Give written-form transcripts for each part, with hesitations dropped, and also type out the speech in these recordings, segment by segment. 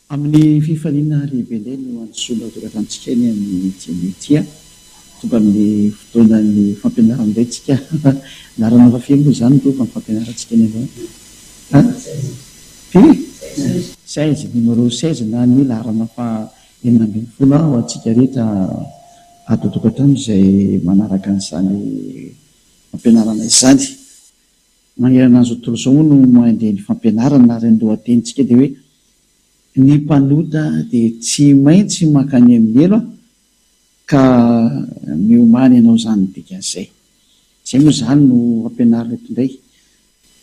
Amin'ny fifaliana lehibe indray no handrosoana ao tokantranontsika eny amin'ity anio ity. Tonga amin'ny fotoanan'ny fampianarana indray tsika. Laharana fahafiry moa izany no tonga amin'ny fampianarantsika eny androany? Firy? 16, numéro 16 na ny laharana faha 16 ho antsika rehetra ato an-tokantrano izay manaraka an'izany fampianarana izany. Manerana an'izao tontolo izao moa no mandeha ny fampianarana ary ny lohatenintsika dia hoe ny mpanota dia tsy maintsy mankany amin'ny helo ka miomàna ianao izany ny dikan'izay. Izay moa izany no ampianarina eto indray.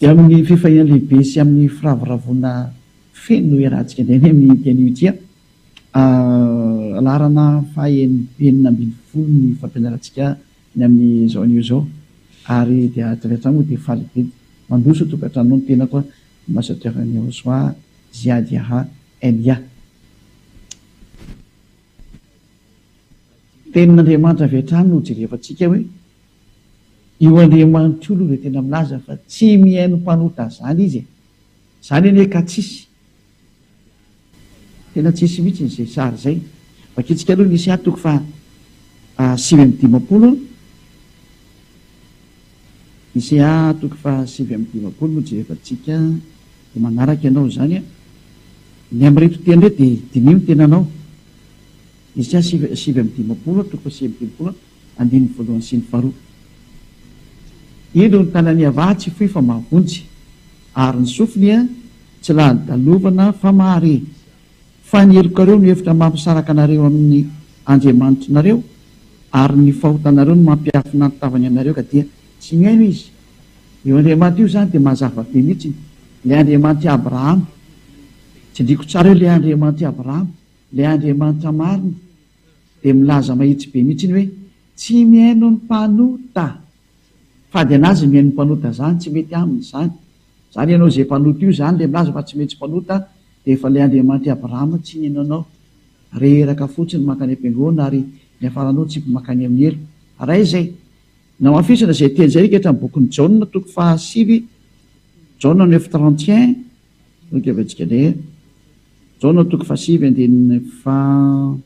Dia amin'ny fifaliana lehibe sy amin'ny firavoravoana feno no iarahantsika indray ny amin'ity anio ity. Laharana faha 16 ny fampianarantsika ny amin'izao anio izao ary dia avy hatrany moa dia faly be mandroso tokantranonao ny tenako Ambassadeur Nehosoa Ziad Yaha Elia. Tenin'Andriamanitra avy hatrany no jerevantsika hoe io Andriamanitra io aloha dia tena milaza fa tsy mihaino mpanota zany izy e! Zany anie ka tsisy. Tena tsisy mihitsy izay sary izay. Vakintsika aloha ny Isaia toko faha 59. Isaia toko faha 59 no jerevantsika dia manaraka ianao izany. Ny amin'ireto teny ireto dia diniho ny tenanao. Isaia 59, toko faha 59, andininy voalohany sy ny faharoa. Indro ny tanan'i Yavah tsy fohy fa mahavonjy, ary ny sofiny tsy lalodalovana fa mahare. Fa ny helokareo no efitra mampisaraka anareo amin'ny Andriamanitrinareo, ary ny fahotanareo no mampiafina ny tavany aminareo ka dia tsy mihaino Izy. Io Andriamanitra io izany dia mazava be mihitsy, ilay Andriamanitr'i Abrahama. Tsindriako tsara eo ilay Andriamanitr'i Abrahama, ilay Andriamanitra marina. Dia milaza mahitsy be mihitsy iny hoe tsy mihaino ny mpanota. Fady anazy ny mihaino ny mpanota zany, tsy mety aminy zany. Zany ianao izay mpanota io zany le milaza fa tsy maintsy mpanota dia efa le Andriamanitr'i Abrahama tsy nihaino anao. Reraka fotsiny mankany am-piangonana ary niafaranao tsipy mankany amin'ny helo. Ray izay. Namafisina izay teny izay rehetra amin'ny bokin'i Jaona toko faha sivy, Jaona neuf 31, ok avy antsika indray. Jaona toko fahasivy andininy faha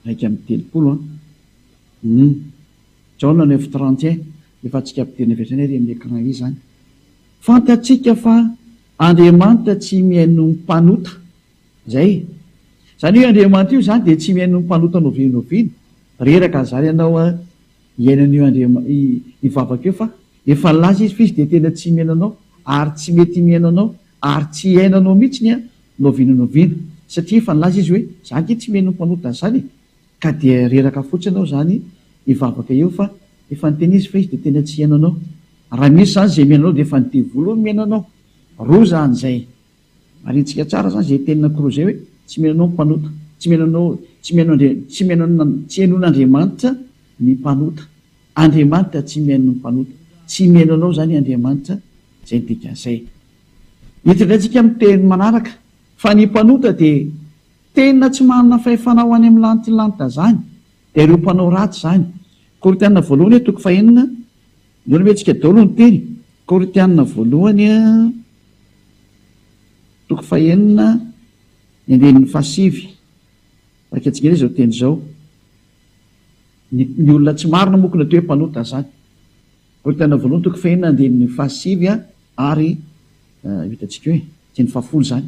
31 an. Hum. Jaona neuf 31, efa antsika ampidirina avy hatrany ary amin'ny écran ery izany. Fantatsika fa Andriamanitra tsy mihaino ny mpanota. Izay. Izany hoe Andriamanitra io izany dia tsy mihaino ny mpanota n'oviana n'oviana. Reraka zary ianao an. Hiaino an'io Andriama hivavaka io fa efa nilaza izy fa izy dia tena tsy mihaino anao ary tsy mety mihaino anao ary tsy hihaino anao mihitsiny an n'oviana n'oviana satria efa nilaza izy hoe za ange tsy mihaino ny mpanota zany e ka dia reraka fotsiny ianao zany hivavaka eo fa efa niteny izy fa izy dia tena tsy hihaino anao raha misy zany izay mihaino anao dia efa ny devoly hono mihaino anao roa zany izay Marintsika tsara zany zay tenina kro zay hoe tsy mihaino anao ny mpanota, tsy mihaino anao, tsy mihaino Andria, tsy mihaino an, tsy henoin'Andriamanitra ny mpanota. Andriamanitra tsy mihaino ny mpanota. Tsy mihaino anao zany Andriamanitra, zay ny dikan'izay. Hiditra indray tsika amin'ny teny manaraka, fa ny mpanota dia tena tsy manana fahefana ho any amin'ny lanitry ny lanitra zany, dia ireo mpanao ratsy zany. Korintiana voalohany toko fahenina, Ndao mihetsika daholo ny teny. Korintiana voalohany toko fahenina ny andininy fahasivy. Vakintsika indray izao teny izao. Ny, ny olona tsy marina moa ko ny atao hoe mpanota izany. Korintiana voalohany toko fahenina andininy fahasivy ary hitantsika hoe andininy fahafolo izany.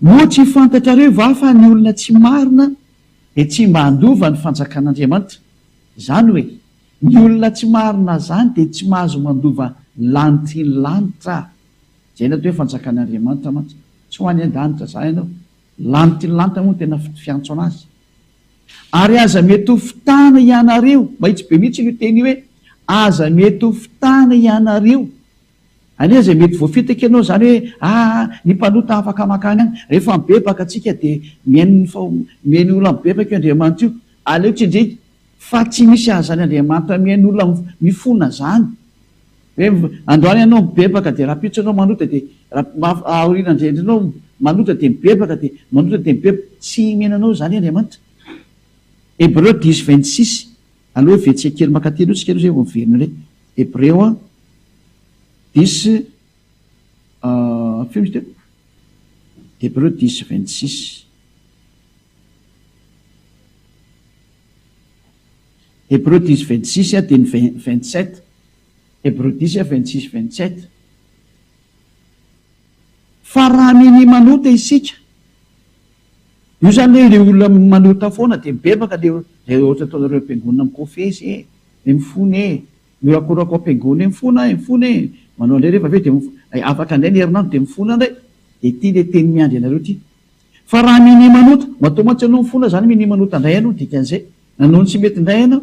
Moa tsy fantatrareo va fa ny olona tsy marina dia tsy mba handova ny fanjakan'Andriamanitra? Izany hoe, Ny olona tsy marina zany dia tsy mahazo mandova lanitry ny lanitra. Zay ny atao hoe fanjakan'Andriamanitra mantsy. Tsy ho any an-danitra zany ianao. Lanitry ny lanitra moa no tena fiantso anazy. Ary aza mety ho fitahana ianareo. Mahitsy be mihitsy io teny io hoe aza mety ho fitahana ianareo. Anie zay mety voafitaka ianao zany hoe aa ny mpanota afaka makany any. Rehefa mibebaka tsika dia mihaino ny mihaino olona mibebaka io Andriamanitra io. Aleo tsindriana. Fa tsy misy an'izany Andriamanitra mihaino olona mifona zany. Hoe androany ianao mibebaka dia rahampitso ianao manota dia aoriana indray ianao manota dia mibebaka dia manota dia mibebaka. Tsy mihaino anao izany Andriamanitra. Hebreo dix 26, aleo hevetsika kely mankaty aloha tsika aloha zay vao miverina indray. Hebreo dix, firy izy teo? Hébreux dix 26. Hébreux dix 26 dia ny 27. Hébreux dix 26 27. Fa raha minia manota isika, io izany hoe ilay olona manota foana dia mibebaka dia izay ohatra ataonareo am-piangonana mikofesy e, dia mifona e, mihorakoraka ao am-piangonana e, mifona e, mifona e, manao indray rehefa avy eo dia mifona, afaka indray ny herinandro dia mifona indray, dia ity ilay teny miandry anareo ity. Fa raha minia manota, matoa mantsy ianao mifona izany minia manota indray ianao, dikan'izay, nanao ny tsy mety indray ianao.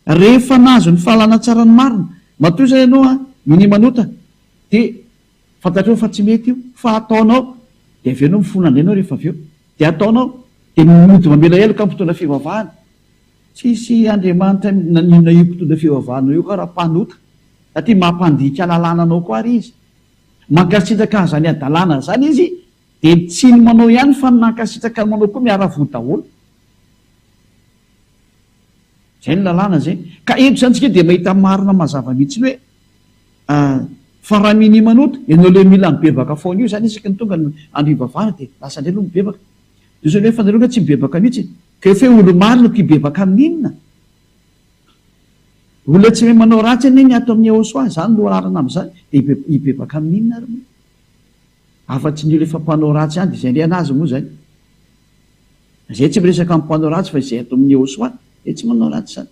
Rehefa nahazo ny fahalalana tsara ny marina, matoa izay ianao an, minia manota, dia fantatrao fa tsy mety io, fa ataonao, dia avy eo ianao mifona indray ianao rehefa avy eo, dia ataonao, dia mody mamela heloka amin'ny mpitondra fivavahana. Tsisy Andriamanitra na inona io mpitondra fivavahana io koa raha mpanota, satria mampandika lalàna anao koa ary izy. Mankasitraka an'izany hadalana izany izy, dia tsy ny manao ihany fa ny nankasitraka ny manao koa miara-voa daholo. Izay ny lalàna izay. Ka eto izany tsika dia mahita marina mazava mihitsy ny hoe fa raha minia manota, ianao ilay mila mibebaka foana io izany isaky ny tonga ny andro hivavahana dia lasa indray aloha mibebaka. Dia izao nefa nareo nga tsy mibebaka mihitsy. Ka efa hoe olo-marina ko hibebaka amin'inona? Olona tsy mahay manao ratsy anie ny ato amin'ny Ehosoa, izany no anarana amin'izany, dia hibebaka amin'inona ary moa? Afa-tsy ny olona efa mpanao ratsy ihany dia izay indray an'azy moa izany. Izay tsy miresaka amin'ny mpanao ratsy fa izay ato amin'ny Ehosoa dia tsy manao ratsy izany.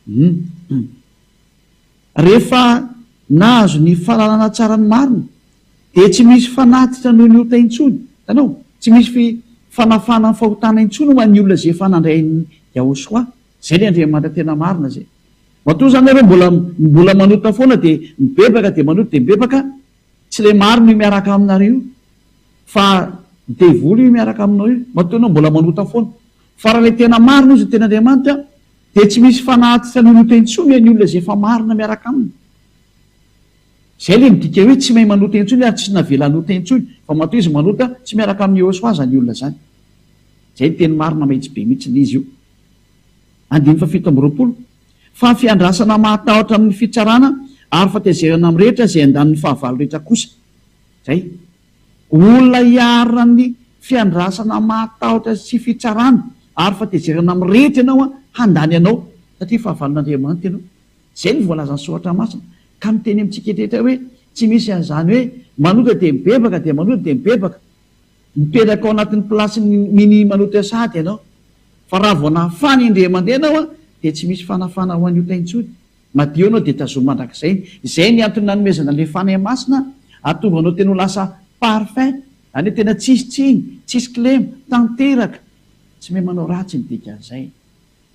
Hum. Rehefa nahazo ny fahalalana tsara ny marina dia tsy misy fanatitra noho ny ota intsony. Hitanao? Tsy misy fi fanafahana ny fahotana intsony ho an'ny olona izay efa nandray an'i Yahoshua. Izay ilay Andriamanitra tena marina izay. Matoa izany nareo mbola mbola manota foana dia mibebaka dia manota dia mibebaka, tsy ilay marina io miaraka aminareo io. Fa devoly io miaraka aminao io, matoa ianao mbola manota foana. Fa raha ilay tena marina izy, ny tenin'Andriamanitra, dia tsy misy fanatitra nanota intsony ny olona izay efa marina miaraka aminy. Izay ilay midika hoe tsy mahay manota intsony ary tsy navela hanota intsony, fa matoa izy manota, tsy miaraka amin'i Yehosua izany olona izany. Izay ny teny marina mahitsy be mihitsy izy io. Andininy faha 27, Fa fiandrasana mahatahotra amin'ny fitsarana ary fatezerana amin'ny rehetra izay andanin'ny fahavalo rehetra kosa. Izay. Olona iharan'ny fiandrasana mahatahotra sy fitsarana ary fatezerana mirehitra ianao handany anao satria fahavalon'Andriamanitra ianao. Izay no voalazan'ny Soratra Masina. Ka miteny amintsika rehetra hoe tsy misy an'izany hoe manota dia mibebaka dia manota dia mibebaka. Mipetraka ao anatin'ny place-n'ny minia manota sahady ianao. Fa raha vao nafana indray mandeha ianao dia tsy misy fanafana ho an'ny ota intsony. Madio ianao dia tazomy mandrakizay. Izay ny antony nanomezana an'ilay Fanahy Masina hahatonga anao tena ho lasa parfait, izany hoe tena tsisy tsiny, tsisy kilema, tanteraka, tsy mahay manao ratsy ny dikan'izay.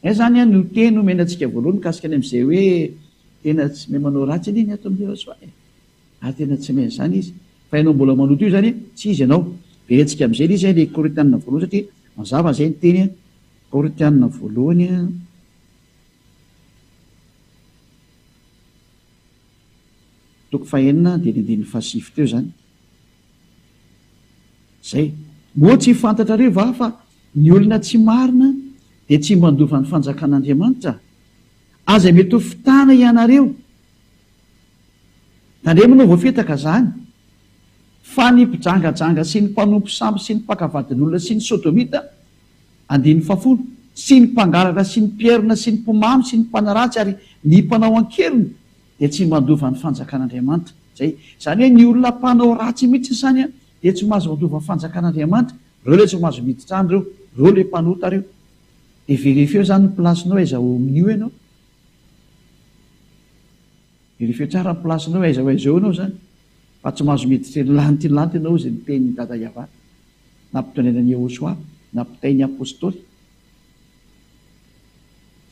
Izay izany no teny omena antsika voalohany mikasika ny amin'izay hoe tena tsy mahay manao ratsy anie ny ato amin'ny Yehosua e. Ary tena tsy mahay an'izany izy. Fa ianao mbola manoto io izany, tsy izy ianao. Verentsika amin'izay ilay izy, ilay Korintianina voalohany satria mazava izay ny teny Korintianina voalohany. Toko fahenina dia ny andininy fahasivy teo izany. Izay. Moa tsy fantatrareo va fa ny olona tsy marina dia tsy mba handova ny fanjakan'Andriamanitra? Aza mety ho fitana ianareo. Tandremo anao voafitaka izany. Fa ny mpijangajanga sy ny mpanompo sampy sy ny mpaka vadin'olona sy ny sodomita Andininy fahafolo, Sy ny mpangalatra sy ny mpierina sy ny mpimamo sy ny mpanaratsy ary ny mpanao an-keriny dia tsy mandova ny fanjakan'Andriamanitra. Izay. Izany hoe ny olona mpanao ratsy mihitsy izany dia tsy mahazo mandova ny fanjakan'Andriamanitra. Ireo ilay tsy mahazo miditra any ireo. Ireo ilay mpanota ireo. Dia verifieo izany ny place-nao aiza ao amin'io ianao. Verifieo tsara ny place-nao aiza ho aiza eo ianao izany. Fa tsy mahazo miditra eny lanitra eny lanitra ianao hozy ny tenin'i Dada Yavah. Nampitondrena an'i Yehosua, nampitain'ny Apostoly.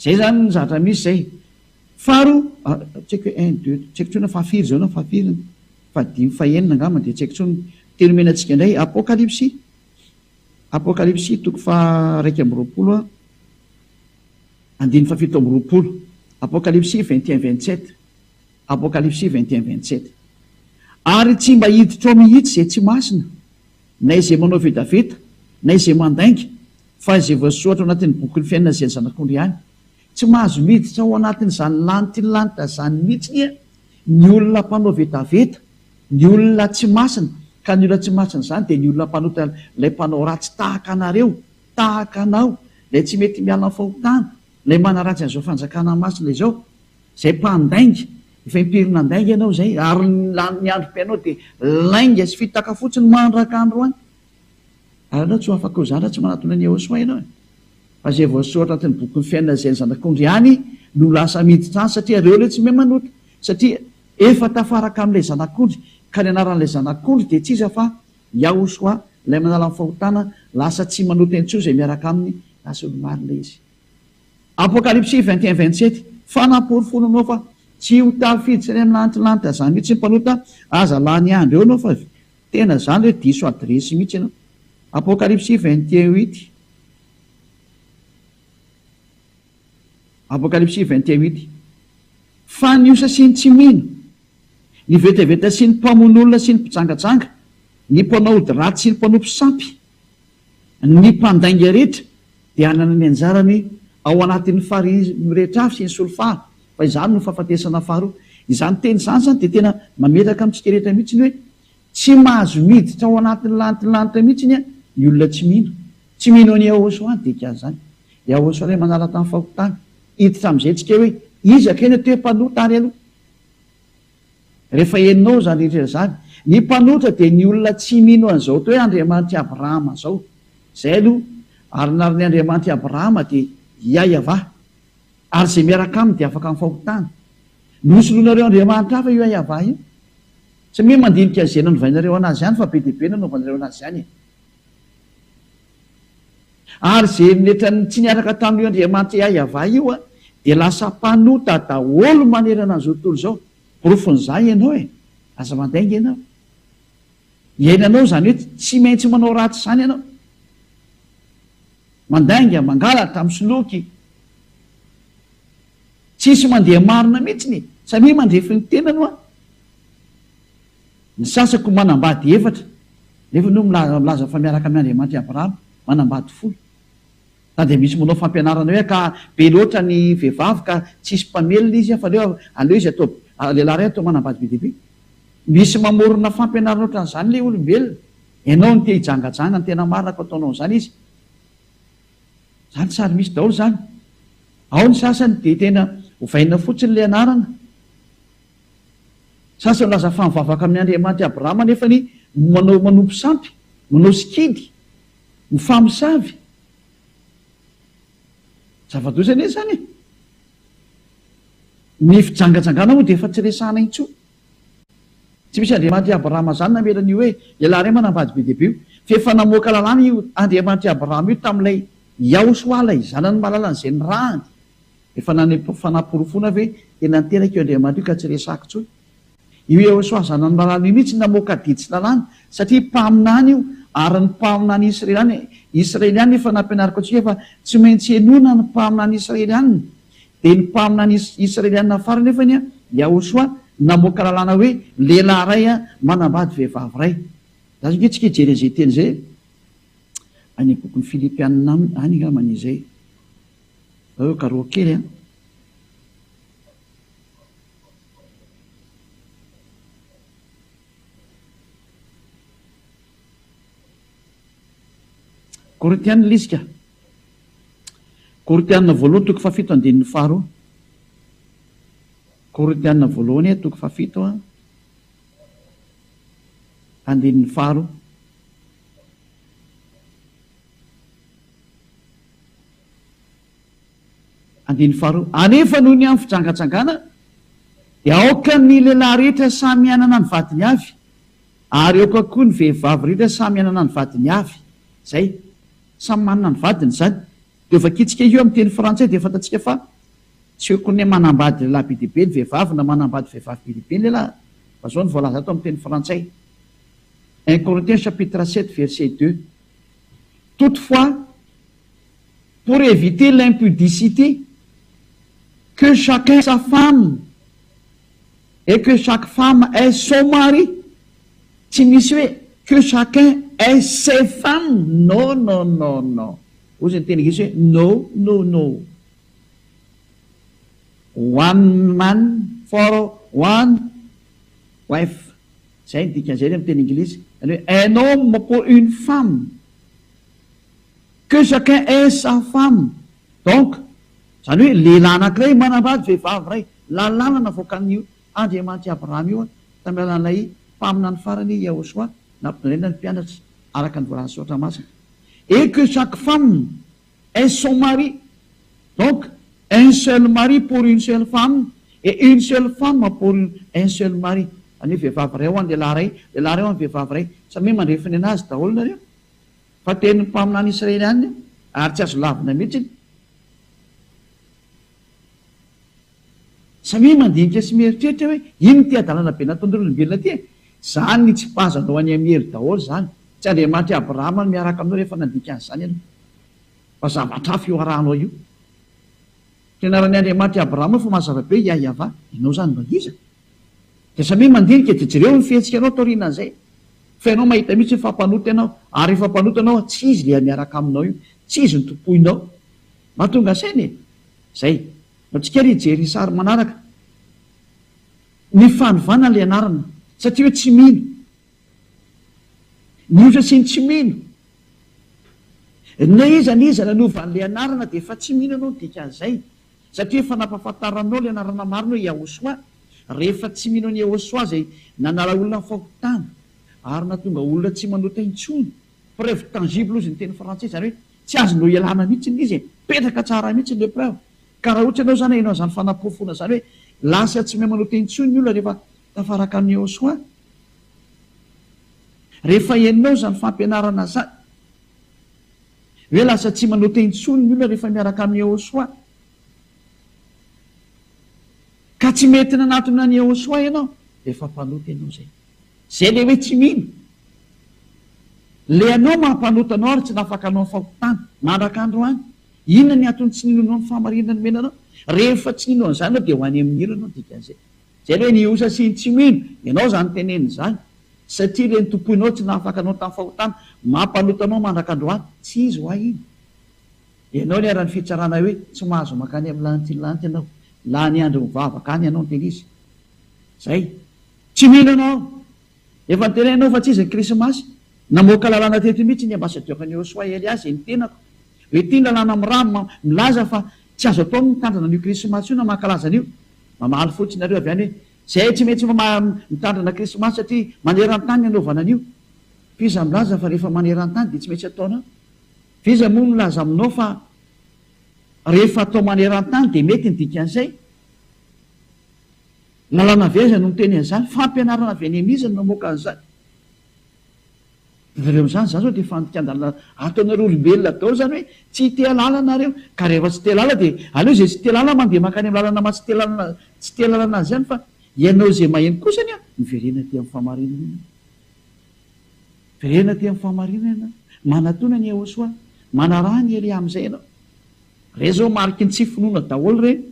Zay zany ny zavatra misy zay. Faharoa, tsy haiko hoe un, deux, tsy haiko intsony na fahafiry izao na fahafiriny, fahadimy, fahenina angamba dia tsy haiko intsony. Teny omena antsika indray, Apokalypsy. Apokalypsy toko faha-21, andininy faha-27. Apokalypsy 21, 27. Apokalypsy 21, 27. Ary tsy mba hiditra ao mihitsy izay tsy masina, na izay manao vetaveta, na izay mandainga, fa izay voasoratra ao anatin'ny bokin'ny fiainana izay ny Zanak'ondry ihany. Tsy mahazo miditra ao anatin'izany lanitry ny lanitra izany mihitsy anie ny olona mpanao vetaveta, ny olona tsy masina. Ka ny olona tsy masina izany dia ny olona mpanota ilay mpanao ratsy tahaka anareo, tahaka anao, ilay tsy mety miala amin'ny fahotana, ilay manaratsy an'izao fanjakana masina izao, izay mpandainga, efa impiry nandainga ianao izay, ary ny ny androm-piainao dia lainga sy fitaka fotsiny mandraka androany. Ary ianao tsy ho afaka ho izany raha tsy manatona an'i Yehosua ianao e. Fa izay voasoratra anatin'ny bokin'ny fiainana izay ny zanak'ondry ihany no lasa miditra any satria ireo ilay tsy mahay manota, satria efa tafaraka amin'ilay zanak'ondry, ka ny anaran'ilay zanak'ondry dia tsy iza fa Yahoshuah, ilay manala ny fahotana, lasa tsy manota intsony izay miaraka aminy, lasa olo-marina izy. Apokalypsy 21 27, Fanaporofoana anao fa tsy ho tafiditra any amin'ny lantilanty azany mihitsy ny mpanota, aza lany andro eo anao fa tena zany hoe diso adiresy mihitsy ianao. Apokalypsy 21 huit. Apokalypsy 21 huit. Fa ny osa sy ny tsy mino, ny vetaveta sy ny mpamono olona sy ny mpijangajanga, ny mpanao ody ratsy sy ny mpanompo sampy, ny mpandainga rehetra dia hanana ny anjarany ao anatin'ny farihy mirehitra afo sy ny solifara, fa izany no fahafatesana faharoa. Izany teny izany izany dia tena mametraka amintsika rehetra mihitsy ny hoe tsy mahazo miditra ao anatin'ny lantilanitra mihitsy ny olona tsy mino. Tsy mino an'i Yahoshuah ny dikan'izany. Yahoshuah ilay manala tamin'ny fahotana. Hiditra amin'izay tsika hoe iza kay no atao hoe mpanota ary aloha? Rehefa henonao izany rehetra izany, ny mpanota dia ny olona tsy mino an'izao atao hoe Andriamanitr'i Abrahama izao. Izay aloha. Ary ny anaran'ny Andriamanitr'i Abrahama dia Yaiavah. Ary izay miaraka aminy dia afaka amin'ny fahotana. Nosoloinareo andriamanitra hafa io Yaiavah io. Tsy hoe mandinika izay nanovainareo anazy ihany fa be dia be nanaovanareo anazy ihany e. Ary izay rehetra tsy niaraka tamin'io Andriamanitra Yaiavah io dia lasa mpanota daholo manerana an'izao tontolo izao. Porofon'izany ianao e! Aza mandainga ianao. Iainanao izany hoe tsy maintsy manao ratsy izany ianao. Mandainga, mangalatra, misoloky. Tsisy mandeha marina mihitsy e! Samia mandrefy ny tenany hoa. Ny sasako manambady efatra, nefa no milaza fa miaraka amin' Andriamanitra i Abrahama, manambady folo. Na dia misy manao fampianarana hoe ka be loatra ny vehivavy ka tsisy mpamelona izy fa aleo aleo izy atao lehilahy iray atao manambady be dia be. Misy mamorona fampianarana ohatran'izany ilay olombelona. Ianao no te hijangajanga, ny tena marina ko ataonao an'izany izy. Izany sary misy daholo izany. Ao ny sasany dia tena ovaina fotsiny ilay anarana. Sasany milaza fa mivavaka amin' Andriamanitr' i Abrahama nefa ny manao manompo sampy, manao sikidy, mifamosavy. Zava-doza anie izany e! Ny fijangajangana moa dia efa tsy resahana intsony. Tsy misy Andriamanitr' i Abrahama izany namela an'io hoe lehilahy iray manambady be dia be io. Fa efa namoaka lalàna io Andriamanitr' i Abrahama io tamin'ilay Yahoshua ilay zanany malalany izay nirahany. Efa naneho fanaporofoana ve tena niteraka io Andriamanitra io ka tsy resahako intsony? Io Yehosua zanany malala io mihitsy namoaka adidy sy lalàna satria mpaminany io ary ny mpaminany israeliana israeliana efa nampianariko antsika fa tsy maintsy henoina ny mpaminany israeliana dia ny mpaminany israeliana farany nefa anie Yahosua namoaka lalàna hoe lehilahy iray manambady vehivavy iray. Za ange tsika hijery an'izay teny izay any bokin'ny Filipianina any angambany izay. Eo karoa kely an. Korintiana ilay izy ka. Korintiana voalohany toko fahafito andininy faharoa. Korintiana voalohany toko fahafito andininy faharoa. Andininy faharoa, Anefa noho ny amin'ny fijangajangana, dia aoka ny lehilahy rehetra samy hanana ny vadiny avy, ary aoka koa ny vehivavy rehetra samy hanana ny vadiny avy. Izay. Samy manana ny vadiny izany. Dia vakintsika io amin'ny teny frantsay dia fantatsika fa tsy hoe kone manambady lehilahy be dia be ny vehivavy na manambady vehivavy be dia be ny lehilahy, fa izao no voalaza ato amin'ny teny frantsay. Un Corinthiens chapitre 7 verset 2. Toutefois, pour éviter l'impudicité, que chacun sa femme et que chaque femme ait son mari. Tsy misy hoe que chacun ait ses femmes, non non non non. Hozy ny teny anglisy hoe no no no. One man for one wife. Zay ny dikan'izay ny amin'ny teny anglisy. Zany hoe un homme pour une femme. Que chacun ait sa femme. Donc, zany hoe lehilahy anankiray manambady vehivavy iray. Lalàna navoakan'io Andriamanitr'i Abrahama io tamin'ny alalan'ilay mpaminany farany Yahoshua nampidonena ny mpianatra araka ny voalazan'ny Soratra Masina. Et que chaque femme ait son mari. Donc, un seul mari pour une seule femme et une seule femme pour un seul mari. Zany hoe vehivavy iray ho an'ny lehilahy iray, lehilahy iray ho an'ny vehivavy iray. Samia mandrefy ny anazy daholo nareo. Fa tenin'ny mpaminany Israely ihany ary tsy azo lavina mihitsy. Samia mandinika sy mieritreritra hoe inona ity hadalana be nataon'ireo olombelona ity e? Zany nitsipazanao any amin'ny helo daholo zany. Tsy Andriamanitr'i Abrahama no miaraka aminao rehefa nandika an'izany ianao. Fa zavatra hafa io arahanao io. Fianaran'i Andriamanitr'i Abrahama fa mazava be Yah-Yavah. Ianao zany mba iza? Dia samia mandinika dia jereo ny fihetsikanao taorianan'izay. Fa ianao mahita mihitsy fa mpanota ianao. Ary rehefa mpanota ianao tsy izy ilay miaraka aminao io. Tsy izy no tompoinao. Mahatonga saina e! Zay. Antsika ary hijery ny sary manaraka. Ny fanovana ilay anarana. Satria hoe tsy mino. Ny otra sy ny tsy mino. Na iza na iza nanova an'ilay anarana dia efa tsy mino ianao ny dikan'izay. Satria efa nampahafantaranao ilay anarana marina hoe Yahoshuah. Rehefa tsy mino an'i Yahoshuah izay nanala olona amin'ny fahotana ary nahatonga olona tsy manota intsony. Preuve tangible hozy ny teny frantsay, izany hoe tsy azonao ialana mihitsy ilay izy e. Mipetraka tsara mihitsy ilay preuve. Ka raha ohatra ianao izany aheno an'izany fanaporofoana izany hoe lasa tsy mahay manota intsony ny olona rehefa tafaraka amin'i Yahoshuah. Rehefa henonao izany fampianarana izany hoe lasa tsy manota intsony ny olona rehefa miaraka amin'i Yahoshuah. Ka tsy mety nanatona an'i Yahoshuah ianao dia efa mpanota ianao izay. Izay ilay hoe tsy mino. Ilay anao maha mpanota anao ary tsy nahafaka anao ny fahotana mandraka androany. Inona ny antony tsy ninoanao ny fahamarinana nomena anao? Rehefa tsy nino an'izany ianao dia ho any amin'ny helo ianao dikan'izay. Izay ilay hoe ny osa sy ny tsy mino. Ianao izany tenenina izany. Satria ilay notompoinao tsy nahafaka anao tamin'ny fahotana, maha mpanota anao mandraka androany. Tsy izy hoa iny. Ianao niharan'ny fitsarana hoe tsy mahazo mankany amin'ny lanitra iny lanitra ianao. Lany andro mivavaka any ianao no tena izy. Izay. Tsy mino anao. Efa nitenenina aho fa tsy izy ny krismasy. Namoaka lalàna teto mihitsy ny ambassadeur ny Josoa Elias izay ny tenako. Hoe ity ny lalàna mirama milaza fa tsy azo atao ny mitandrina an'io krismasy io na mankalaza an'io. Mamaly fotsiny nareo avy any hoe zay tsy maintsy mitandrina krismasy satria manerantany ny anaovana an'io. F'iza milaza fa rehefa manerantany dia tsy maintsy ataonao? F'iza moa milaza aminao fa rehefa atao manerantany dia mety ny dikan'izay? Lalàna avy aiza no miteny an'izany? Fampianarana avy any amin'iza no namoaka an'izany? Jereo amin'izany, izany izao dia fandikan-dalàna ataonareo olombelona daholo izany hoe tsy te hahalala nareo. Ka rehefa tsy te hahalala dia aleo izay tsy te hahalala mandeha mankany amin'ny lalana maha tsy te lalana tsy te hahalala azy ihany fa ianao izay maheno kosa anie miverena aty amin'ny fahamarinana ianao. Miverena aty amin'ny fahamarinana ianao. Manatona an'i Yehosua. Manaraha an'i Elia amin'izay ianao. Ireny izao mariky ny tsy finoana daholo ireny.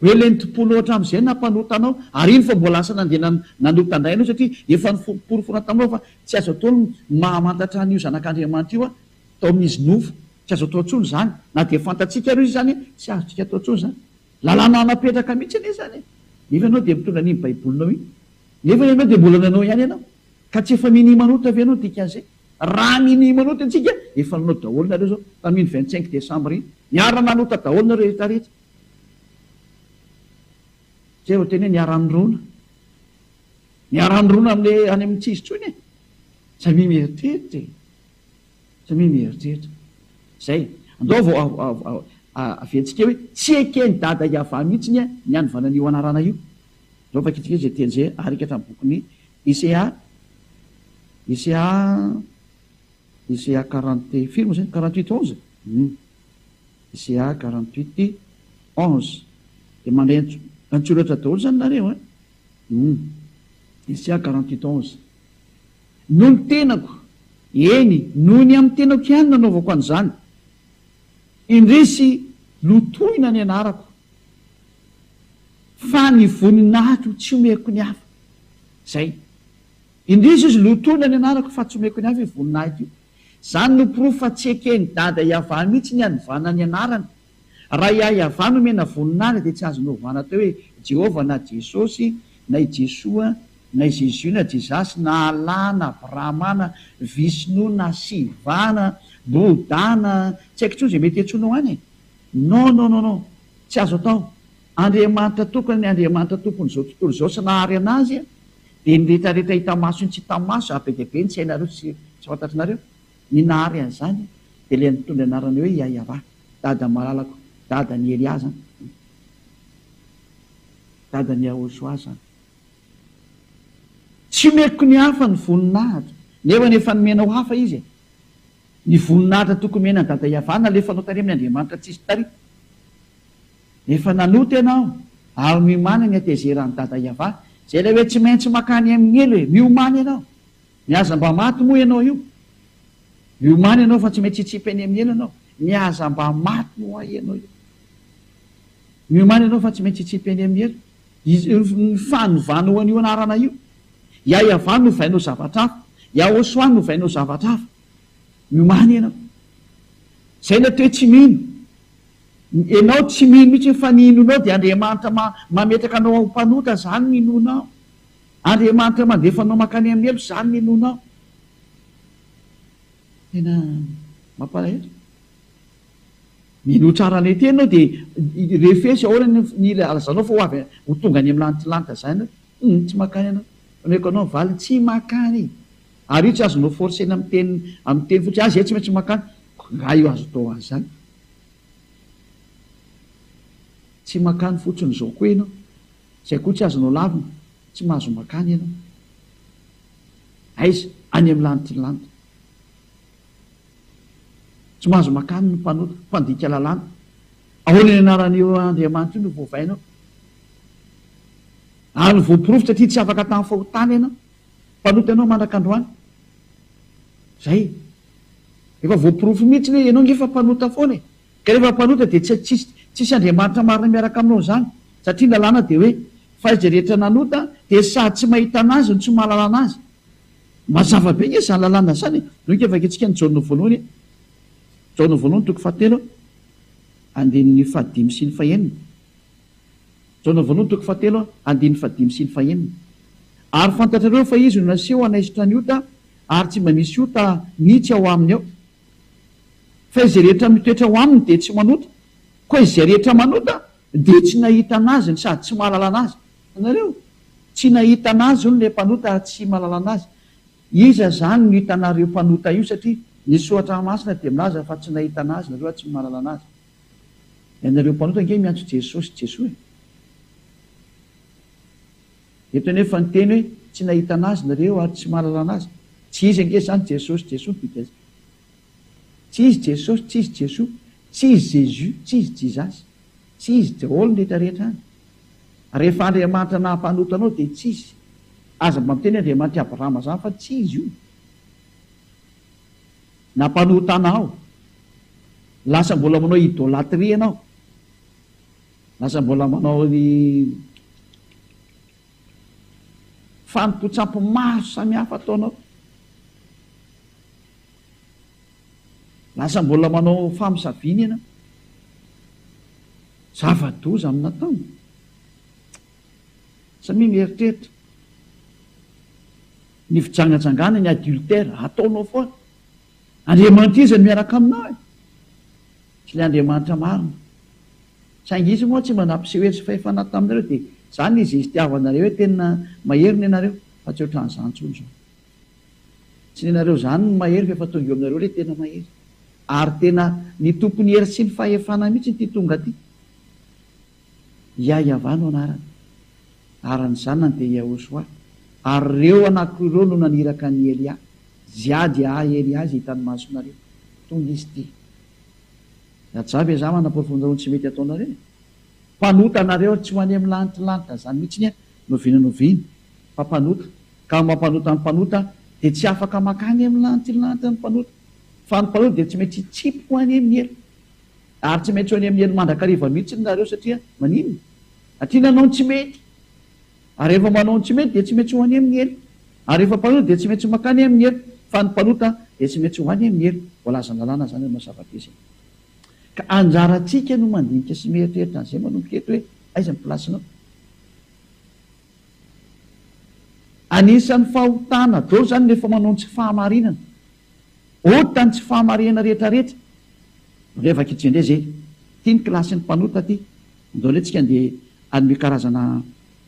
Hoe le nitompoanao hatramin'izay nampanota anao, ary iny fa mbola lasa nandeha nanota indray ianao satria efa noporofoina taminao fa tsy azo atao ny mahamantatra an'io zanak'Andriamanitra io tao amin'izy nofo, tsy azo atao intsony izany, na dia fantatsika ary izy izany tsy azontsika atao intsony izany. Lalàna napetraka mihitsy anie izany e! Nefa ianao dia mitondra an'iny baibolinao iny, nefa ianao dia mbola nanao ihany ianao, ka tsy efa minia manota ve ianao ny dikan'izay? Raha minia manota antsika, efa nanao daholo nareo zao tamin'iny 25 décembre iny, niara nanota daholo nareo rehetra rehetra. Zay vao teny hoe niara-nirona. Niara-nirona amin'le any amin'ny tsy izy intsony e. Samia mieritreritra e. Samia mieritreritra. Zay. Andao vao aventsika hoe tsy eken'i Dada Yavah mihitsy ny ny hanovana an'io anarana io. Andao vakintsika izay teny izay arika hatramin'ny bokin'ny Isaiah. Isaiah Isaiah quarante firy moa zay? 48 11? Hum. Isaiah 48 11. Dia mandray antsoratra daholo zany nareo an? Hum. Isaiah 48 11. Noho ny tenako, eny, noho ny amin'ny tenako ihany nanaovako an'izany. Indrisy lotoina ny anarako, fa ny voninahitro tsy omeko ny hafa. Zay. Indrisy izy lotoina ny anarako fa tsy omeko ny hafa io voninahitra io. Zany no porofo fa tsy eken'i Dada Yavah mihitsy ny hanovana ny anarany. Raha i Yavah no omena voninahitra dia tsy azony ovana atao hoe Jehovah na Jesosy na i Jesoa. Na i Jésus na Jesus na Allah na Brahma na Vishnu na Shiva na Bouddha na tsy haiko intsony izay mety hiantsoanao any e! Non non non non! Tsy azo atao! Andriamanitra tokana ny Andriamanitra tompon'izao tontolo izao sy nahary anazy dia ny retraretra hita maso sy ny tsy hita maso ary be dia be ny tsy hainareo sy tsy fantatrinareo ny nahary an'izany dia ilay nitondra anarana hoe Yayavah dada malalako dadan'i Elia zany dadan'i Yahoshua zany. Tsy omeko ny hafa ny voninahitra, nefa efa nomenao hafa izy e. Ny voninahitra tokony omena an'i Dada Yavah nalefanao tary amin'ny Andriamanitra tsisy tary. Efa nanota ianao ary miomàna ny hatezeran'i Dada Yavah. Izay ilay hoe tsy maintsy makany amin'ny helo e. Miomàna ianao. Ny aza mba maty moa ianao io. Miomàna ianao fa tsy maintsy hitsipy any amin'ny helo ianao. Ny aza mba maty moa ianao io. Miomàna ianao fa tsy maintsy hitsipy any amin'ny helo. Ny fanovana an'io anarana io. Yahyavan novainao zavatra hafa. Yahoshuah novainao zavatra hafa. Miomàna ianao. Izay ilay atao hoe tsy mino. Ianao tsy mino mihitsy fa ny inoanao dia Andriamanitra mametraka anao ho mpanota, izany no inoanao. Andriamanitra mandefa anao mankany amin'ny helo, izany no inoanao. Tena mampalahelo. Minoa tsara an'ilay teny ianao dia refesy ahoana ny ilazanao fa ho avy ho tonga any amin'ny lanitra lanitra izany ianao. Hum, tsy mankany ianao. Omeko anao ny valiny, tsy mankany. Ary io tsy azonao forcer-na amin'ny teny amin'ny teny fotsiny, ah izay tsy maintsy mankany. Nga io azo atao an'izany? Tsy mankany fotsiny izao koa ianao. Izay koa tsy azonao lavina, tsy mahazo mankany ianao. Aiza? Any amin'ny lanitry ny lanitra. Tsy mahazo makany ny mpanota, mpandika lalàna. Ahoana ny anaran'io Andriamanitra io no voavainao? Ary voaporofo satria tsy afaka tamin'ny fahotana ianao. Mpanota ianao mandraka androany. Zay. Efa voaporofo mihitsy hoe ianao nge efa mpanota foana e. Ka rehefa mpanota dia tsy tsisy tsisy Andriamanitra marina miaraka aminao izany. Satria ny lalàna dia hoe fa izay rehetra nanota dia sady tsy mahita an'azy no tsy mahalala an'azy. Mazava be nge izany lalàna izany e! Donky vakintsika ny Jaona voalohany e! Jaona voalohany toko fahatelo andininy fahadimy sy ny fahenina. Jaona voalohany toko fahatelo andininy fahadimy sy ny fahenina. Ary fantatrareo fa izy no naseho hanaisotra ny ota ary tsy mba misy ota mihitsy ao aminy ao. Fa izay rehetra mitoetra ao aminy dia tsy manota, koa izay rehetra manota dia tsy nahita an'azy no sady tsy mahalala an'azy. Hitanareo? Tsy nahita an'azy hono ilay mpanota ary tsy mahalala an'azy. Iza izany no hitanareo mpanota io satria ny soratra masina dia milaza fa tsy nahita an'azy nareo ary tsy mahalala an'azy. Ianareo mpanota ange miantso Jesosy Jesoa e. Eto anefa ny teny hoe tsy nahita an'azy nareo ary tsy mahalala an'azy. Tsy izy ange izany Jesosy Jesoa no dikan'izay. Tsy izy Jesosy, tsy izy Jesoa, tsy izy Jesus, tsy izy Jesus. Tsy izy daholo ny rehetra rehetra any. Rehefa Andriamanitra naha-mpanota anao dia tsy izy. Aza mba miteny Andriamanitr'i Abrahama zany fa tsy izy io. Nampanota anao. Lasa mbola manao idolatrie ianao. Lasa mbola manao ny fanompoan-tsampy maro samihafa ataonao. Lasa mbola manao famosaviana ianao. Zava-doza amin'ny natao. Samia mieritreritra. Ny fijangajangana, ny adultère, ataonao foana. Andriamanitra iza no miaraka aminao e? Tsy ilay Andriamanitra marina. Saingy izy moa tsy mba nampiseho hery sy fahefana taminareo dia izany izy izy tiavanareo hoe tena mahery ny anareo fa tsy ohatran'izany intsony izao. Tsy ny anareo izany no mahery fa efa tonga eo aminareo ilay tena mahery. Ary tena ny tompon'ny hery sy ny fahefana mihitsy ity tonga ity. Yahyavan no anarany. Ary ny zanany dia Yahoshuah. Ary ireo anankiroa ireo no naniraka an'i Elia. Zia dia ahy Elia izay hitan'ny masonareo. Tonga izy ity. Rajav ve za manaporofo anareo ny tsy mety ataonareo e? Mpanota nareo ary tsy ho any amin'ny lanitra lanitra zany mihitsy ny n'oviana n'oviana fa mpanota ka mampanota ny mpanota dia tsy afaka makany amin'ny lanitra lanitra ny mpanota fa ny mpanota dia tsy maintsy hitsipy ho any amin'ny helo ary tsy maintsy ho any amin'ny helo mandrakariva mihitsy nareo satria maninona? Satria nanao ny tsy mety Ary rehefa manao ny tsy mety dia tsy maintsy ho any amin'ny helo. Ary rehefa mpanota dia tsy maintsy mankany amin'ny helo. Fa ny mpanota dia tsy maintsy ho any amin'ny helo. Voalazan'ny lalàna izany hanao zava-dehibe. Ka anjarantsika no mandinika sy mieritreritra an'izay manomboka eto hoe aiza ny place-nao. Anisan'ny fahotana daholo izany rehefa manao ny tsy fahamarinana. Ota ny tsy fahamarinana rehetra rehetra. Ndray vakitsika indray izay. Ity ny kilasin'ny mpanota ity. Andao indray tsika andeha hanome karazana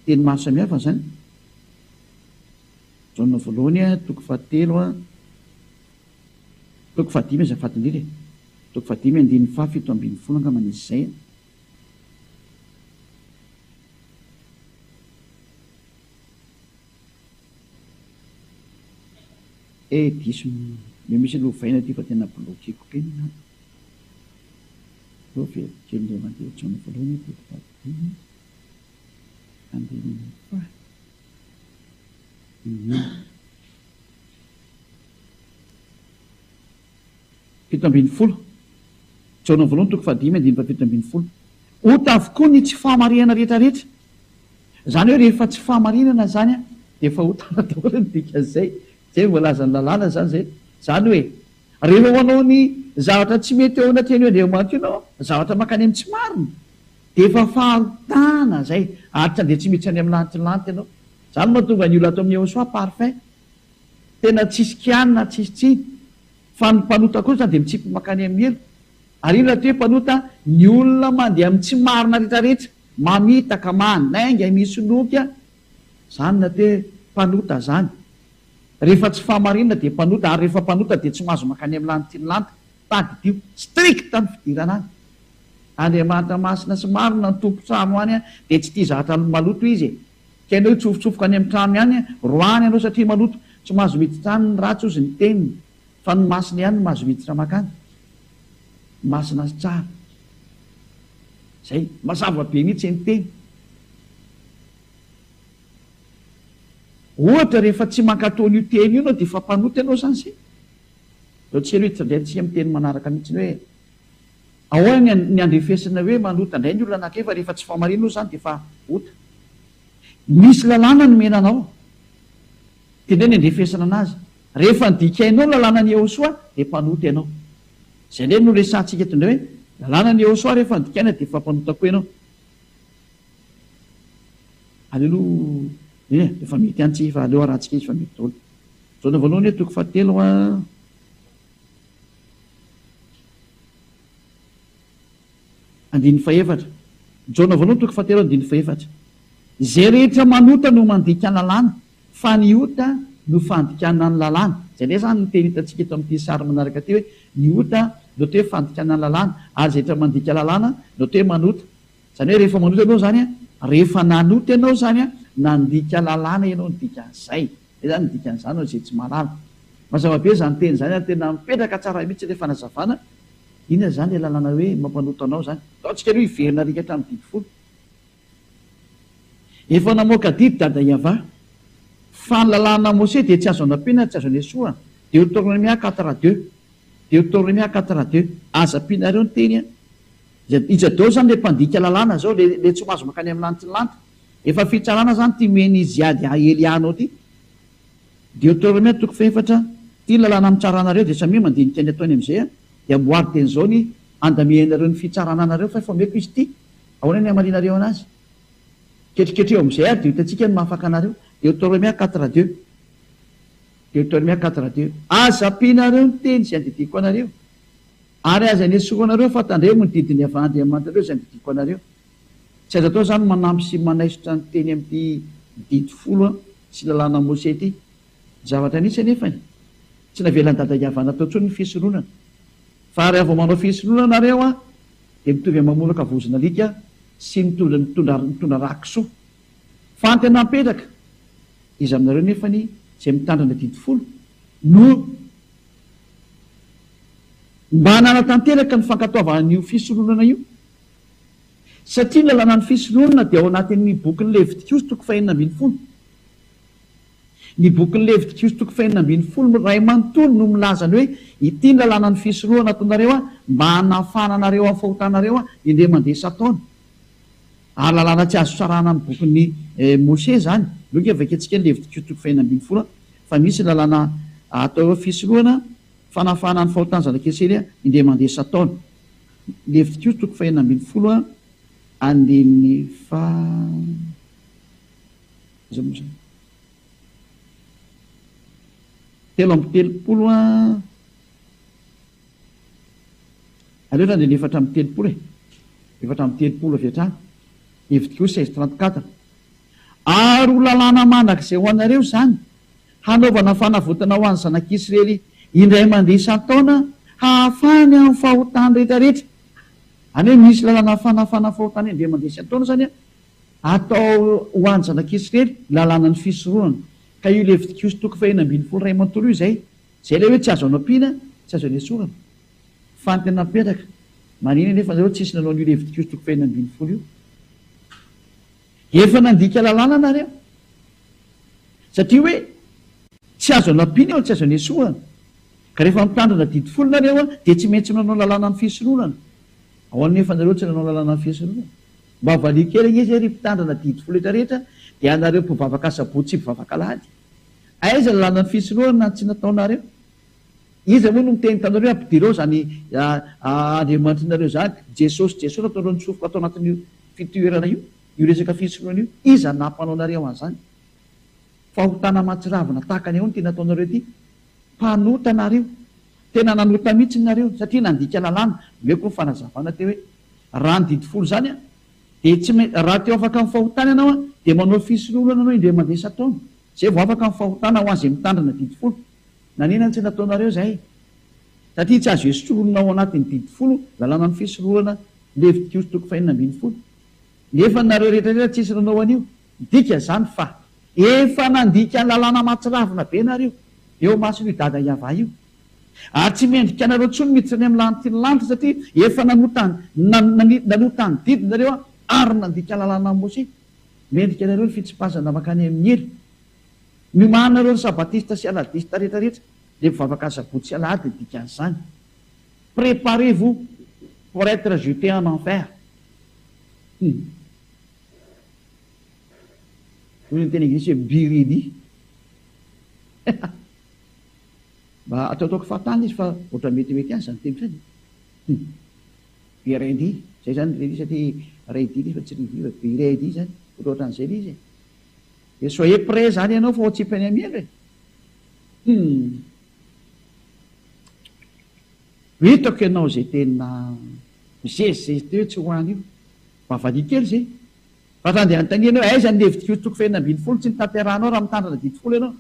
teny maro samihafa izany. Jaona voalohany toko fahatelo toko fahadimy azafady indrindra e. Toko fahadimy andininy faha 17 angamba izy izay. Eh diso ny misy lovaina ity fa tena bloquer-ko be ny ato. Aleo averiko kely indray mandeha Jaona voalohany toko fahadimy andininy faha 17. Jaona voalohany toko fahadimy andininy faha 17. Ota avokoa ny tsy fahamarihana rehetra rehetra. Izany hoe rehefa tsy fahamarinana izany dia efa otana daholo ny dikan'izay. Izay no voalazan'ny lalàna izany izay. Izany hoe rehefa manao ny zavatra tsy mety eo anatrehan'io Andriamanitra io ianao, zavatra mankany amin'ny tsy marina, dia efa fahotana izay ary tsy handeha tsy miditra any amin'ny lanitry ny lanitra ianao. Izany no mahatonga ny olona ato amin'ny Yehosua parfait. Tena tsisy kianina, tsisy tsiny. Fa ny mpanota kosa dia mitsipy mankany amin'ny helo. Ary inona ty hoe mpanota? Ny olona mandeha amin'ny tsy marina rehetra rehetra, mamitaka, mandainga, misoloky a! Zany ny atao hoe mpanota zany. Rehefa tsy fahamarinana dia mpanota, ary rehefa mpanota dia tsy mahazo mankany amin'ny lanitry ny lanitra. Tadidio, strict ny fidirana any. Andriamanitra masina sy marina ny tompon-trano any dia tsy tia zavatra maloto izy e! Ka ianao hitsofotsofoka any amin'ny trano ihany, roahiny ianao satria maloto. Tsy mahazo miditra any ny ratsy hozy ny teniny, fa ny masina ihany no mahazo miditra mankany. Masina sy tsara. Zay. Mazava be mihitsy ny teny. Ohatra rehefa tsy mankatò an'io teny io ianao dia efa mpanota ianao izany izay. Izao tsy aloha hiditra indray antsika amin'ny teny manaraka mihitsy hoe ahoana ny ny andrefesana hoe manota indray ny olona anankiray fa rehefa tsy fahamarinana io izany dia efa ota. Misy lalàna nomena anao. Dia indray ny andrefesana anazy. Rehefa nodikainao ny lalànan'i Yehosua dia mpanota ianao. Izay indray no resahantsika eto indray hoe lalànan'i Yehosua rehefa nodikaina dia efa mpanota koa ianao. Aleo aloha e, efa mety ihany tsika fa aleo arahantsika izy fa mety daholo. Jaona voalohany toko fahatelo a. Andininy fahefatra. Jaona voalohany toko fahatelo andininy fahefatra. Izay rehetra manota no mandika ny lalàna, fa ny ota no fandikana ny lalàna. Izay indray izany ny teny hitantsika eto amin'ity sary manaraka ity hoe ny ota no atao hoe fandikana ny lalàna, ary izay rehetra mandika lalàna no atao hoe manota. Izany hoe rehefa manota ianao izany an, rehefa nanota ianao izany an, nandika lalàna ianao ny dikan'izay. Izay izany ny dikan'izany ho an'izay tsy mahalala. Mazava be izany teny izany ary tena mipetraka tsara mihitsy ilay fanazavana. Inona izany ilay lalàna hoe mampanota anao izany? Ndao tsika aloha hiverina arika hatramin'ny didy folo. Efa namoaka didy Dada Yavah fa ny lalàna Mose dia tsy azo anampiana tsy azo anesorana. Deoteronomia quatre à deux. Deoteronomia quatre à deux. Aza ampianareo ny teny an. Iza daholo izany ilay mpandika lalàna izao, ilay tsy mahazo mankany amin'ny lanitry ny lanitra? Efa fitsarana izany ity omen'i Ziad Elia anao ity. Deoteronomia toko fahefatra, Ity ny lalàna mitsara anareo, dia samia mandinika ny ataony amin'izay an, dia amboary dieny izao ny andamianareo ny fitsarana anareo fa efa omeko izy ity, ahoana ny hamalianareo anazy? Ketriketreho amin'izay ary dia ho hitantsika ny mahafaka anareo. Deoteronomia quatre deux. Deoteronomia quatre deux. Aza ampianareo ny teny izay andidiako anareo. Ary aza anesoranareo fa tandremo ny didin'ny avy Andriamanitrareo izay andidiako anareo. Tsy azo atao izany manampy sy manaisotra ny teny amin'ity didy folo sy lalàna Mose ity. Ny zavatra nisy anefany, tsy navelan'i Dada hihavana tao intsony ny fisoronana. Fa raha vao manao fisoronana nareo an, dia mitovy amin'ny mamolaka vozon'alika sy mitondra mitondra mitondra rà kisoa. Fa ny tena mipetraka, iza aminareo nefany izay mitandrina didy folo no Mba nanatanteraka ny fankatoavana an'io fisoronana io. Satria ny lalànan'ny fisoronana dia ao anatin'ny bokin'ny Levitikosy toko fahenina ambin'ny folo. Ny bokin'ny Levitikosy toko fahenina ambin'ny folo iray manontolo no milaza ny hoe ity ny lalànan'ny fisoronana ataonareo mba hanafahana anareo amin'ny fahotanareo indray mandeha isan-taona. Ary lalàna tsy azo sarahana amin'ny bokin'i Mose izany. Aleo ange vakintsika ny Levitikosy toko fahenina ambin'ny folo fa misy lalàna atao hoe fisorohana, fanafahana ny fahotan'ny zanak'Israely indray mandeha isan-taona. Levitikosy toko fahenina ambin'ny folo andininy faha, iza moa izany? 33 an, aleo ny andininy 34 e, 34 avy hatrany, Levitikosy 16 34. Ary ho lalàna mandrakizay ho anareo izany, hanaovana fanavotana ho an'ny zanak'Israely indray mandeha isan-taona hahafahany amin'ny fahotany rehetrarehetra. Izany hoe misy lalàna fanafana fahotana indray mandeha isan-taona izany atao ho an'ny zanak'Israely, lalànan'ny fisoronana. Ka io Levitikosy toko fahenina ambin'ny folo iray manontolo io izay. Izay ilay hoe tsy azo anampiana, tsy azo anesorana. Fa ny tena mipetraka, maninona anefa nareo tsisy nanao an'io Levitikosy toko fahenina ambin'ny folo io? Efa nandika lalàna nareo. Satria hoe tsy azo anampiana io, tsy azo anesorana. Ka rehefa mitandrina didy folo nareo dia tsy maintsy manao lalànan'ny fisoronana. Ahoana nefa nareo tsy nanao lalànan'ny fisoronana? Mba valio kely ange izay ry mpitandrina didy folo rehetra rehetra dia anareo mpivavaka asabotsy sy mpivavaka alahady. Aiza lalànan'ny fisoronana no tsy nataonareo? Iza moa no miteny taminareo hoe ampidiro ao izany Andriamanitrinareo izany, Jesosy Jesosy nataonareo nitsofoka tao anatin'io fitoerana io, io resaka fisoronana io, iza no nampanao anareo an'izany? Fahotana mahatsiravina tahaka ny ahoana ity nataonareo ity? Mpanota nareo. Tena nanota mihitsy nareo satria nandika lalàna. Omeko ny fanazavana teo hoe raha ny didy folo izany dia tsy maintsy raha te ho afaka amin'ny fahotana ianao dia manao fisoronana ianao indray mandeha isan-taona. Izay vao afaka amin'ny fahotana ho an'izay mitandrina didy folo. Nanina no tsy nataonareo izay? Satria tsy azo esorina ao anatin'ny didy folo lalànan'ny fisoronana Levitikosy toko fahenina ambin'ny folo. Nefa nareo rehetra rehetra tsisy nanao an'io. Midika izany fa efa nandika lalàna mahatsiravina be nareo eo imason'io dada Yavah io. Ary tsy mendrika anareo intsony miditra any amin'ny lanitry ny lanitra satria efa nanota nanota ny didy nareo ary nandika lalànan'i Mosesy. Mendrika anareo ny fitsipazana mankany amin'ny helo. Miomàna nareo ry sabatista sy aladista rehetra rehetra, le mpivavaka asabotsy sy alahady ny dikan'izany. Préparez vous pour être jeté en enfer. Hum. Hoy ny teny anglisy hoe be ready. Mba ataotaoko fahatany izy fa ohatran'ny metimety ihany izany teny izany e. Hum. Be ready. Izay izany ready satria ready ilay izy fa tsy ready fa be ready izany. Ohatrohatran'izay ilay izy e. Dia soyez prêt izany ianao fa ho atsipy any amin'ny helo e. Hum. Hitako ianao izay tena mizezizezy teo tsy ho any io. Mba valia kely izay. Fa raha andeha hanontaniana hoe aiza ny levitikosy toko fahenina ambin'ny folo tsy notanterahanao raha mitandrina didy folo ianao.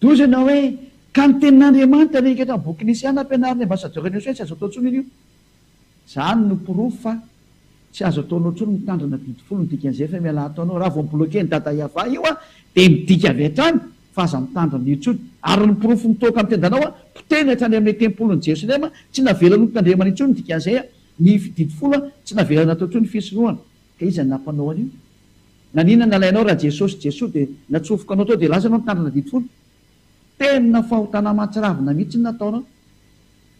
Doza ianao hoe ka ny tenin'Andriamanitra rehetra amin'ny boky Nisea nampianarin'ny ambassadeur an'i Josoa tsy azo atao intsony io. Izany no porofo fa tsy azo ataonao intsony mitandrina didy folo ny dikan'izay fa mialà ataonao. Raha vao mi-bloquer ny dada Yavah io an dia midika avy hatrany fa aza mitandrina io intsony. Ary ny porofo mitoaka amin'ny tendanao an, potehiny hatrany amin'ilay tempolin'i Jerosalema, tsy navela notandremana intsony ny dikan'izay an, ny didy folo an, tsy navela natao intsony ny fisorohana. Ka iza no nampanao an'io? Naninona nalainao raha Jesosy Jesoa dia natsofoka anao tao dia lasa ianao nitandrina didy folo? Tena fahotana mahatsiravina mihitsy ny nataonao.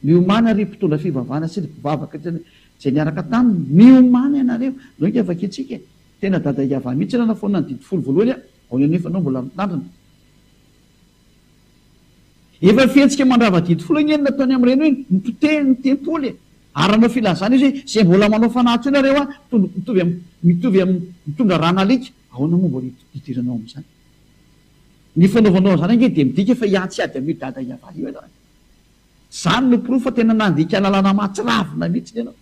Miomàna ry mpitondra fivavahana sy ry mpivavaka izay niaraka taminy. Miomàna ianareo. Ndao ingahy vakintsika e. Tena dada Yavah mihitsy nanafoana ny didy folo voalohany a. Ao anefa anao mbola mitandrina. Efa fihetsika mandrava didy folo ange ny nataony amin'ireny hoe nipotehiny ny tempoly e. Ary nanao filazana izy hoe izay mbola manao fanahy intsony nareo a, mitovy amin'ny mitovy amin'ny mitondra ran'alika. Ahoana moa mbola hidiranao amin'izany? Ny fanaovanao an'izany ange dia midika fa hiantsy ady amin'io dada Yavah io ianao e. Izany no porofo fa tena nandika lalàna mahatsiravina mihitsy ianao.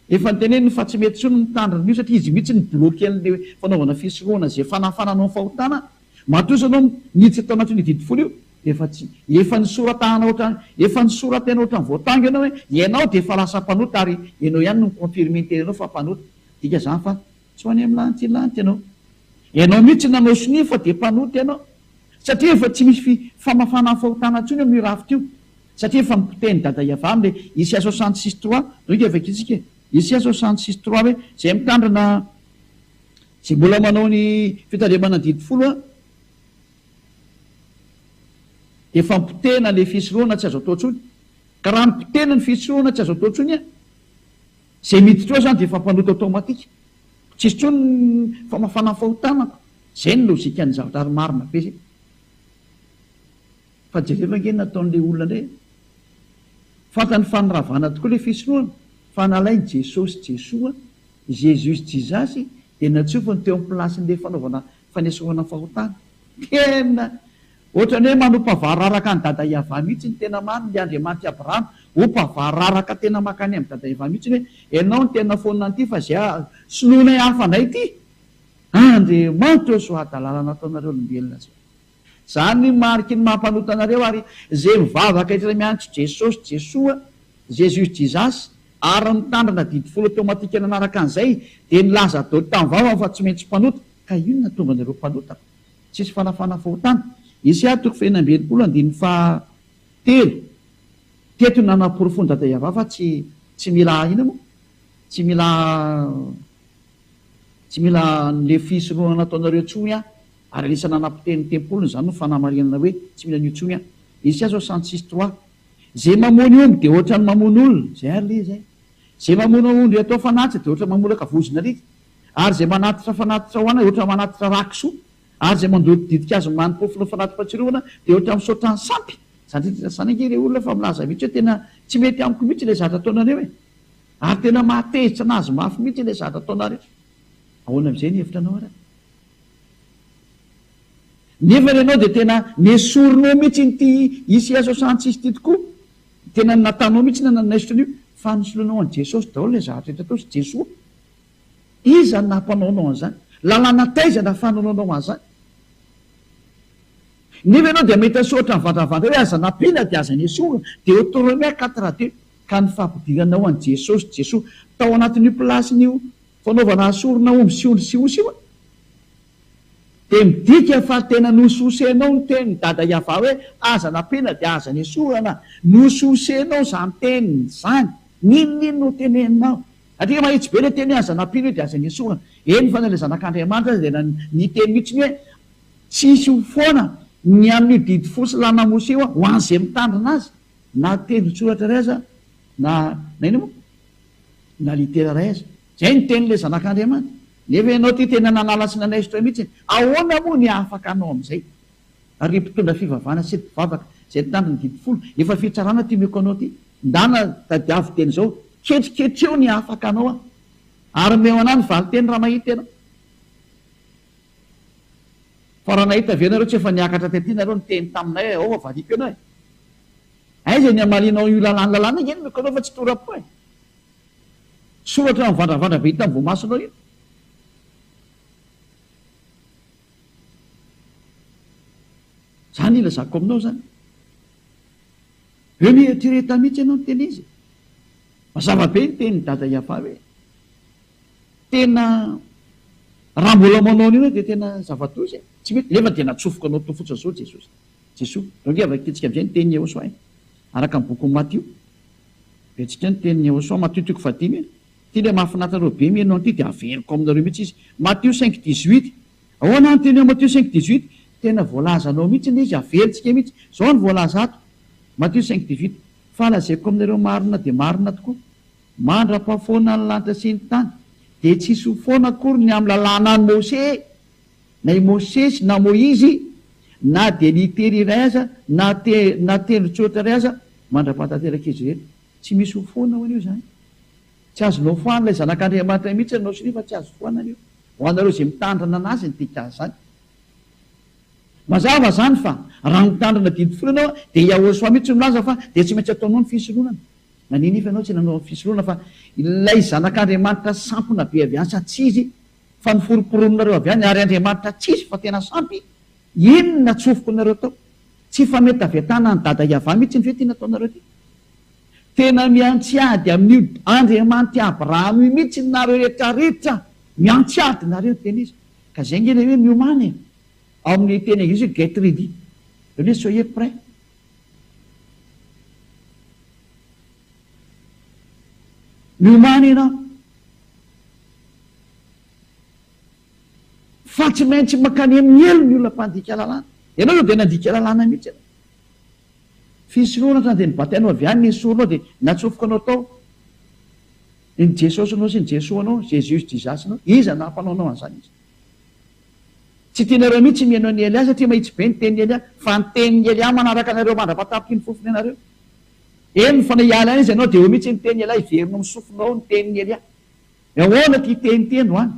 Efa noteneniny fa tsy mety intsony ny mitandrina an'io satria izy mihitsy ni-bloquer an'ilay fanaovana fisorohana izay fanafanana ny fahotana. Matoa ianao niditra tao anatin'io didy folo io dia efa tsy efa nisoratahana ohatran'ny efa nisoratena ohatran'ny voatango ianao hoe ianao dia efa lasa mpanota ary ianao ihany no mi-confirmer ny tenanao fa mpanota. Midika izany fa tsy ho any amin'ny lanitra lanitra ianao. Ianao mihitsy nanao sonia fa dia mpanota ianao. Satria efa tsy misy fi famafana ny fahotana intsony amin'io rafitra io. Satria efa nopotehin'i Dada Yavah amin'ilay Isaia 66 trois, donc efa ekentsika e. Isaia 66 trois hoe izay mitandrina, izay mbola manao ny fitandremana ny didy folo an, dia efa nopotehina ilay fisorohana tsy azo atao intsony. Ka raha nopotehina ny fisorohana tsy azo atao intsony an, izay miditra ao izany dia efa mpanota automatique. Tsisy intsony ny famafana ny fahotana ko. Zay ny logique-n'ny zavatra ary marina be zay. Fa jereo ange ny nataon'ilay olona indray e. Fantany fa niravana tokoa ilay fisorohana fa nalainy Jesosy Jesoa, Jesus Jesus, dia natsofony teo amin'ny place-n'ilay fanaovana. fanesorana ny fahotana. Tena ohatran'ny hoe manompa vararaka an'i Dada Yavah mihitsy ny tena marina, ilay Andriamanitr'i Abrahama. Ompa vararaka tena mankany amin'i Dada Yavah mihitsy hoe ianao no tena foanina an'ity fa izay soloinay hafa indray ity. Andriamanitra ô soa hadalana nataonareo olombelona zao. Zany ny mariky ny maha mpanota anareo ary ze mivavaka rehetra miantso Jesosy Jesoa, Jesus Jesus, ary mitandrina didy folo automatique nanaraka an'izay dia nilaza daholo tamin'ny vavany fa tsy maintsy mpanota ka inona tonga anareo mpanota tsisy fanafana fahotana Isaia toko faha 66 andininy faha telo teto nanaporofoan'i Dada Yavah fa tsy tsy mila inona moa tsy mila Tsy mila an'le fisoronana ataonareo intsony aho, ary anisan'ny nanapotehiny ny tempoliny izany no fanamarinana hoe tsy mila an'io intsony aho. Isaia 66 trois. Ze mamono omby dia ohatran'ny mamono olona, zay ary le izy eh. Ze mamono ondry atao fanatitra dia ohatran'ny mamolaka vozon'alika, ary ze manatitra fanatitra ho ana dia ohatran'ny manatitra ra kisoa, ary ze mandoro ditin-kazo manim-pofona fanati-pahatsiarovana dia ohatran'ny misaotra ny sampy. Zany rehetra zany ange re olona fa milaza mihitsy hoe tena tsy mety amiko mihitsy ilay zavatra ataonareo e. Ary tena mahatezitra anazy mafy mihitsy ilay zavatra ataonareo. Ahoana amin'izay ny hevitra anao ary? Nefa ianao dia tena nesorinao mihitsy ity ICA 66 ity tokoa. Tena natanao mihitsy na nanaisotra an'io fa nisoloanao an'i Jesosy daholo ilay zavatra rehetra tao sy Jesoa. Iza no nampanao anao an'izany? Lalàna taiza nahafahanao nanao an'izany? Nefa ianao dia mety asoratra mivandravandra hoe aza nampiana dia aza nesorina. Deoteronomia 4 2. Ka ny fampidiranao an'i Jesosy, Jesoa, tao anatin'io place-n'io fanaovana sorona omby sy ondry sy osy io dia midika fa tena nososenao ny tenin'i Dada Yavah hoe aza nampiana dia aza nesorana. Nososenao izany teniny izany. N'inon'inona ho teneninao. Satria mahitsy be ilay teny hoe aza nampiana io dia aza nesorana. Eny fa na ilay Zanak'Andriamanitra aza dia niteny mihitsy ny hoe tsy hisy ho foana ny amin'io didy folo sy lalàna Mosesy io ho an'izay mitandrina azy. Na tendron-tsoratra iray aza na na inona moa? Na litera iray aza. Izay no tenin'ilay Zanak'Andriamanitra. Nefa ianao ity tena nanala sy nanaisotra mihitsy. Ahoana moa ny hahafaka anao amin'izay? Ary ry mpitondra fivavahana sy ry mpivavaka izay nitandro ny didy folo, efa fitsarana ity omeko anao ity. Ndana tadiavo teny izao. Ketriketreo ny hahafaka anao aho. Ary omeo anah ny valinteny raha mahita ianao. Fa raha nahita ve nareo tsy efa niakatra tety nareo niteny taminay hoe ao fa valiako ianao e! Aiza ny hamalianao io lalàna lalàna ange no omeko anao fa tsy tora-po e! Soratra mivandravandra be hita amin'ny voamasonao io. Zany ilazako aminao zany. Hoe mieritrereta mihitsy ianao niteny izy. Mazava be ny tenin'i Dada Yafa hoe. Tena raha mbola manao an'io ianao dia tena zava-doza e! Tsy mety, nefa dia natsofoka anao tao fotsiny izao Jesosy. Jesoa. Ndao ange vakintsika amin'izay ny tenin'i Yehosua e! Araka ny bokin'i Matio. Vakintsika ny tenin'i Yehosua, Matio toko fahadimy e! Ity ilay mahafinaritra anareo be mihaino an'ity dia averiko aminareo mihitsy izy. Matio cinq dix-huit. Ahoana ny teny ao Matio cinq dix-huit? Tena voalazanao mihitsy ilay izy, averintsika mihitsy. Izao no voalaza ato, Matio cinq dix-huit, Fa lazaiko aminareo marina dia marina tokoa, Mandra-pahafoana ny lanitra sy ny tany, dia tsy hisy ho foana akory ny amin'ny lalànan'i Mose, na i Mosesy na Moizy, na dia litera iray aza, na te, na tendron-tsoratra iray aza, mandra-pahatanterak'izy ireny. Tsy misy ho foana ho an'io izany. Tsy azonao foanina ilay Zanak'Andriamanitra mihitsy ianao sy ny fa tsy azo foanana io. Ho anareo izay mitandrina an'azy ny dikan'izany. Mazava izany fa raha mitandrina didy folo ianao dia Yahoshuah mihitsy no milaza fa dia tsy maintsy ataonao ny fisoronana. Nanino nefa ianao tsy nanao fisorohana fa ilay zanak'Andriamanitra sampona be avy any sa tsy izy fa noforomporoninareo avy any ary Andriamanitra tsy izy fa tena sampy inona natsofokonareo tao? Tsy fametavetana an'i Dada Yavah mihitsy ve ity nataonareo ity? Tena miantsy ady amin'io Andriamanitr'i Abrahama io mihitsy nareo rehetra rehetra miantsy ady nareo tena izy ka zay nge le hoe miomàna e ao amin'ny teny anglisy hoe get ready zany hoe soyez prêt Miomàna ianao fa tsy maintsy mankany amin'ny helo ny olona mpandika lalàna. Ianao izao dia nandika lalàna mihitsy ianao. Fisorohana hatrany dia nibatainao avy any ny soronao dia natsofoka anao tao ny Jesosinao sy ny Jesoanao, Jesus Jesus-nao. Iza no nampanao anao an'izany izy? Tsy tianareo mihitsy mihaino an'i Elia satria mahitsy be ny tenin'i Elia, fa ny tenin'i Elia manaraka anareo mandra-pahatapitry ny fofony anareo. Eny fa na hiala any aza ianao dia eo mihitsy ny tenin'i Elia, hiverina amin'ny sofinao ny tenin'i Elia. Ahoana ity teny ity androany?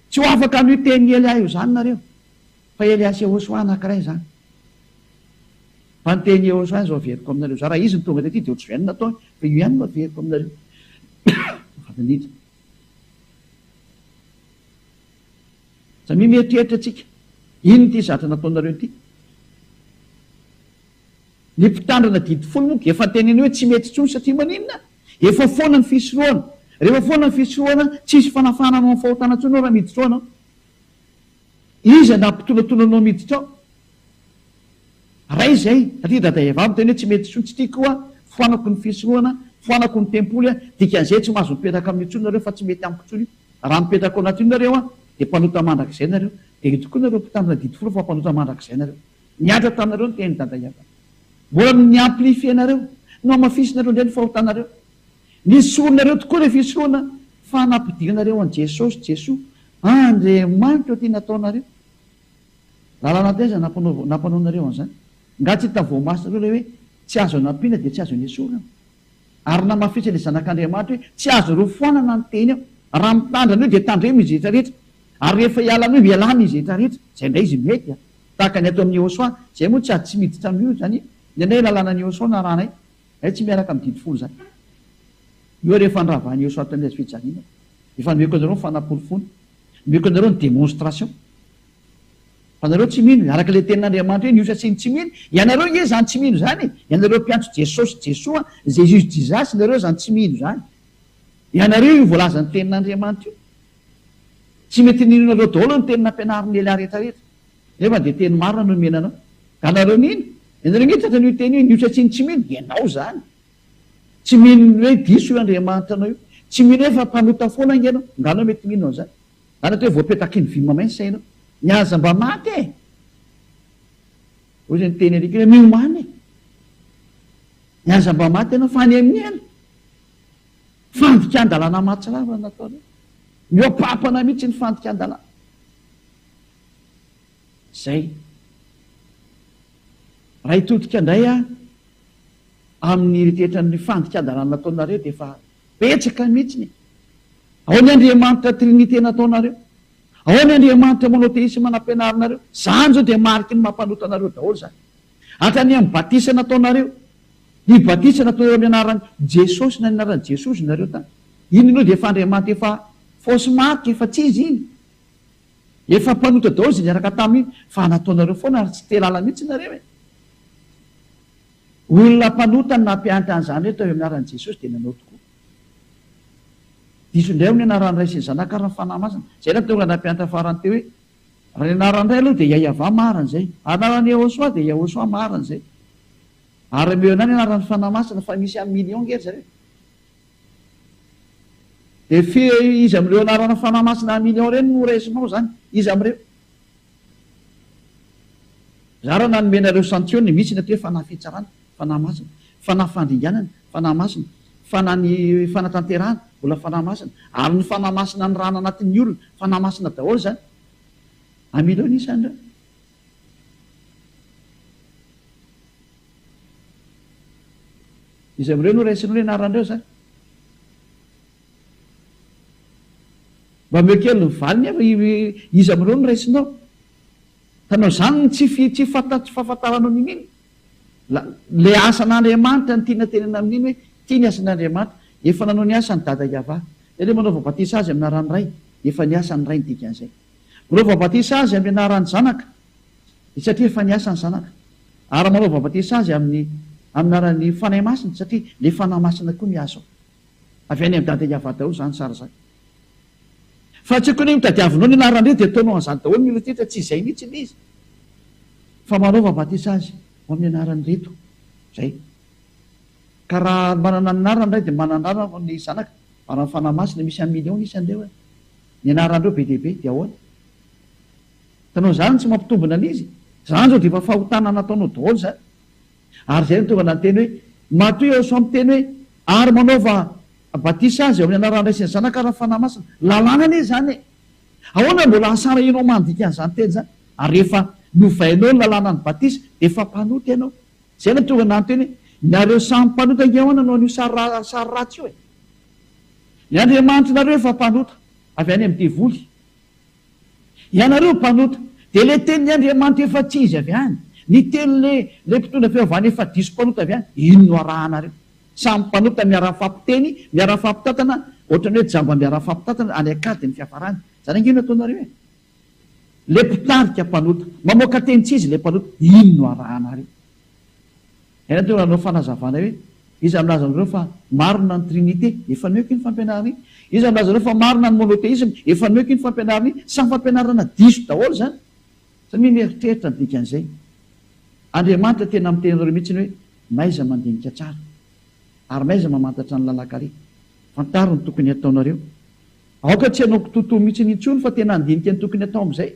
Tsy ho afaka amin'io tenin'i Elia io izany nareo. Fa Elias Yehosoa anankiray izany. Fa ny teny Yehosoa izao averiko aminareo. Za raha izy no tonga tety dia ohatr'izao ihany no nataony, fa io ihany no averiko aminareo. Fadin'iditra. Samia mieritreritra tsika. Inona ity zatra nataonareo ity? Ny mpitandrina didy folo moa efa teneno hoe tsy mety intsony satria maninona? Efa foana ny fisorohana. Rehefa foana ny fisorohana, tsisy fanafahana anao amin'ny fahotana intsony ianao raha miditra ao ianao. Iza nampitolatola anao miditra ao? Ray izay, satria dada Eva miteny hoe tsy mety intsony, tsy tiako io an, foanako ny fisorohana, foanako ny tempoly an, dikan'izay tsy mahazo mipetraka amin'io intsony nareo fa tsy mety amiko intsony io. Raha mipetraka ao anatin'io nareo an, dia mpanota mandrakizay nareo. Dia io tokoa nareo mpitandrina didy folo fa mpanota mandrakizay nareo. Nihatra taminareo ny tenin'i Dada Yavah. Mbola ni-amplifier-nareo, nohamafisinareo indray ny fahotanareo. Nesorinareo tokoa ilay fisoronana fa nampidirinareo an'i Jesosy, Jesoa, Andriamanitra ity nataonareo. Lalàna taiza nampanaonareo an'izany? Nga tsy hita voamasonareo ilay hoe tsy azo anampiana dia tsy azo anesorana? Ary namafisin'ilay Zanak'Andriamanitra hoe tsy azo rofoanana ny teny ao. Raha mitandrina an'io dia tandremo izy rehetra rehetra. Ary rehefa hiala an'io, ialana izy rehetra rehetra. Izay indray izy mety a! Tahaka ny ato amin'i Yehosua, izay moa tsy ady tsy miditra amin'io izany, ny anay lalànan'i Yehosua no arahanay. Izay tsy miaraka amin'ny didy folo izany. Io rehefa niravahan'i Yehosua tamin'ny hazo fijaliana. Efa nomeko anareo ny fanaporofoana. Nomeko anareo ny démonstration. Fa nareo tsy mino, araka ilay tenin'Andriamanitra hoe ny osa sy ny tsy mino, ianareo ange izany tsy mino izany e! Ianareo mpiantso Jesosy Jesoa, Jesus Jesus, nareo izany tsy mino izany. Ianareo io voalazan'ny tenin'Andriamanitra io. Tsy mety ninoanareo daholo ny teny nampianarin'i Elia rehetra rehetra. Nefa dia teny marina no nomena anao. Ka nareo nino? Ianareo ange tratran'io teny io, ny osa sy ny tsy mino, ianao izany. Tsy mino ny hoe diso io Andriamanitra anao io. Tsy mino hoe fa mpanota foana ange ianao. Nga anao mety mino an'izany? Zany atao hoe voapetaky ny vy mamay ny sainao. Ny aza mba maty e! Hoy izay niteny Eric hoe miomàna e! Ny aza mba maty ianao fa any amin'ny helo. Fandikan-dalàna mahatsiravina no nataonao. Mihoa-papana mihitsy ny fandikan-dalàna. Zay. Raha hitodika indray aho amin'ny eritreritra ny fandikan-dalàna nataonareo dia efa Betsaka mihitsy e! Ao ny Andriamanitra Trinite nataonareo. Ao ny Andriamanitra monotheisme nampianarinareo. Zany zao dia mariky ny mampanota anareo daholo zany. Hatrany amin'ny batisa nataonareo. Ny batisa nataonareo amin'ny anaran'i Jesosy na ny anaran'i Jesozy nareo tany. Iny aloha dia efa Andriamanitra efa fausse marque, efa tsy izy iny. Efa mpanota daholo izay niaraka taminy fa nataonareo foana ary tsy te lala mihitsy nareo e! Olona mpanota no nampiantra an'izany hoe tao amin'ny anaran'i Jesosy dia nanao tokoa. Diso indray amin'ny anaran'ny Ray sy ny Zanaka ary ny Fanahy Masina. Izay no tonga nampiantra farany teo hoe raha ny anaran'ny Ray aloha dia Yaiavah marina izay. Anaran'i Yehosua dia Yehosua marina izay. Ary omeo anay ny anaran'ny Fanahy Masina fa misy un million nge ry zareo. Dia fe iza amin'ireo anarana Fanahy Masina un million ireny no raisinao izany? Iza amin'ireo? Zara nanome anareo santione mihitsy ny atao hoe fanahy fitsarana, fanahy masina, fanahy fandringanana, fanahy masina, fanahy ny fanatanterahana, mbola fanahy masina, ary ny fanahy masina nirahana anatin'ny olona, fanahy masina daholo izany. Amileo ny isan'ireo. Iza amin'ireo no raisinao ny anaran'ireo izany? Mba omeo kely ny valiny aho fa iza amin'ireo no raisinao? Hitanao izany ny tsy fi tsy fanta tsy fahafantaranao n'inona. La le asan'Andriamanitra no tiana tenena amin'iny hoe ity ny asan'Andriamanitra. Efa nanao ny asany Dada Yavah. Zay le manaova batisa azy amin'ny anaran'ny Ray. Efa niasa ny Ray ny dikan'izay. Manaova batisa azy amin'ny anaran'ny Zanaka. Satria efa niasa ny Zanaka. Ary manaova batisa azy amin'ny amin'ny anaran'ny Fanahy Masina satria le Fanahy Masina koa miasa ao. Avy any amin'i Dada Yavah daholo izany sary izany. Fa tsy kony mitadiavinao ny anaran'ireo dia ataonao an'izany daholo ny olona rehetra, tsy izay mihitsy ilay izy. Fa manaova batisa azy ho amin'ny anaran'ireto. Izay. Ka raha manana ny anarany ray dia manana anarana ny zanaka, ary ny Fanahy Masina misy un million ny isan'ireo e. Ny anaran'ireo be dia be, dia ahoana? Hitanao izany tsy mampitombina an'izy. Izany izao dia efa fahotana nataonao daholo izany. Ary izay no tonga nanteny hoe, Matoa Yehosua miteny hoe, Ary manaova batisa azy ao amin'ny anaran'ny Ray sy ny Zanaka ary ny Fanahy Masina. Lalàna anie izany e! Ahoana no mbola hasarahinao mandika an'izany teny izany? Ary rehefa novainao ny lalànan'ny batisa, dia efa mpanota ianao. Izay no tonga nanteny hoe, Nareo samy mpanota ange ahoana no an'io sary sary ratsy io e? Ny Andriamanitrareo efa mpanota, avy any amin'ny devoly. Ianareo mpanota. Dia ilay tenin'i Andriamanitra efa tsy izy avy any, ny tenin'ilay ilay mpitondra fivavahana efa diso mpanota avy any, ino no arahanareo? Samy mpanota miara-mifampiteny, miara-mifampitantana, ohatran'ny hoe jamba miara-mifampitantana any an-kady ny fiafarany. Izany ange no ataonareo e! Ilay mpitarika mpanota, mamoaka teny tsy izy ilay mpanota, ino no arahanareo? Ianao teo nanao fanazavana hoe, iza milaza aminareo fa marina ny trinite? Efa nomeko iny fampianarana iny. Iza milaza aminareo fa marina ny monothéisme? Efa nomeko iny fampianarana iny. Samy fampianarana diso daholo izany. Samia mieritreritra ny dikan'izay. Andriamanitra tena miteny anareo mihitsy hoe, mahaiza mandinika tsara. Ary mahaiza mamantatra ny lalan-kaleha. Fantaro ny tokony hataonareo. Aoka tsy hanao kitoatoa mihitsy intsony fa tena handinika ny tokony hatao amin'izay.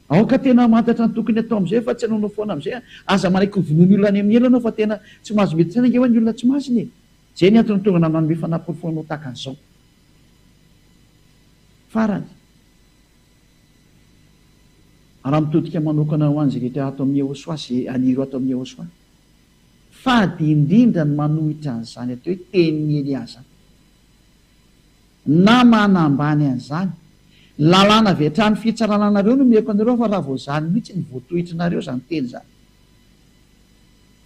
Aoka tena hamantatra ny tokony atao amin'izay fa tsy hanaonao foana amin'izay an! Aza manaiky ho vonoin'ny olona any amin'ny helo ianao fa tena tsy mahazo miditra any ange hoa ny olona tsy masina e! Izay ny antony tonga nanome fanaporofoanao tahaka an'izao. Farany, raha mitodika manokana ho an'izay rehetra ato amin'ny Yehosua sy anireo ato amin'ny Yehosua, fady indrindra ny manohitra an'izany atao hoe tenin'i Elia izany. Na manambany an'izany. Lalàna avy hatrany fitsarana anareo no omeko anareo fa raha vao izany mihitsy no voatohitrinareo izany teny izany.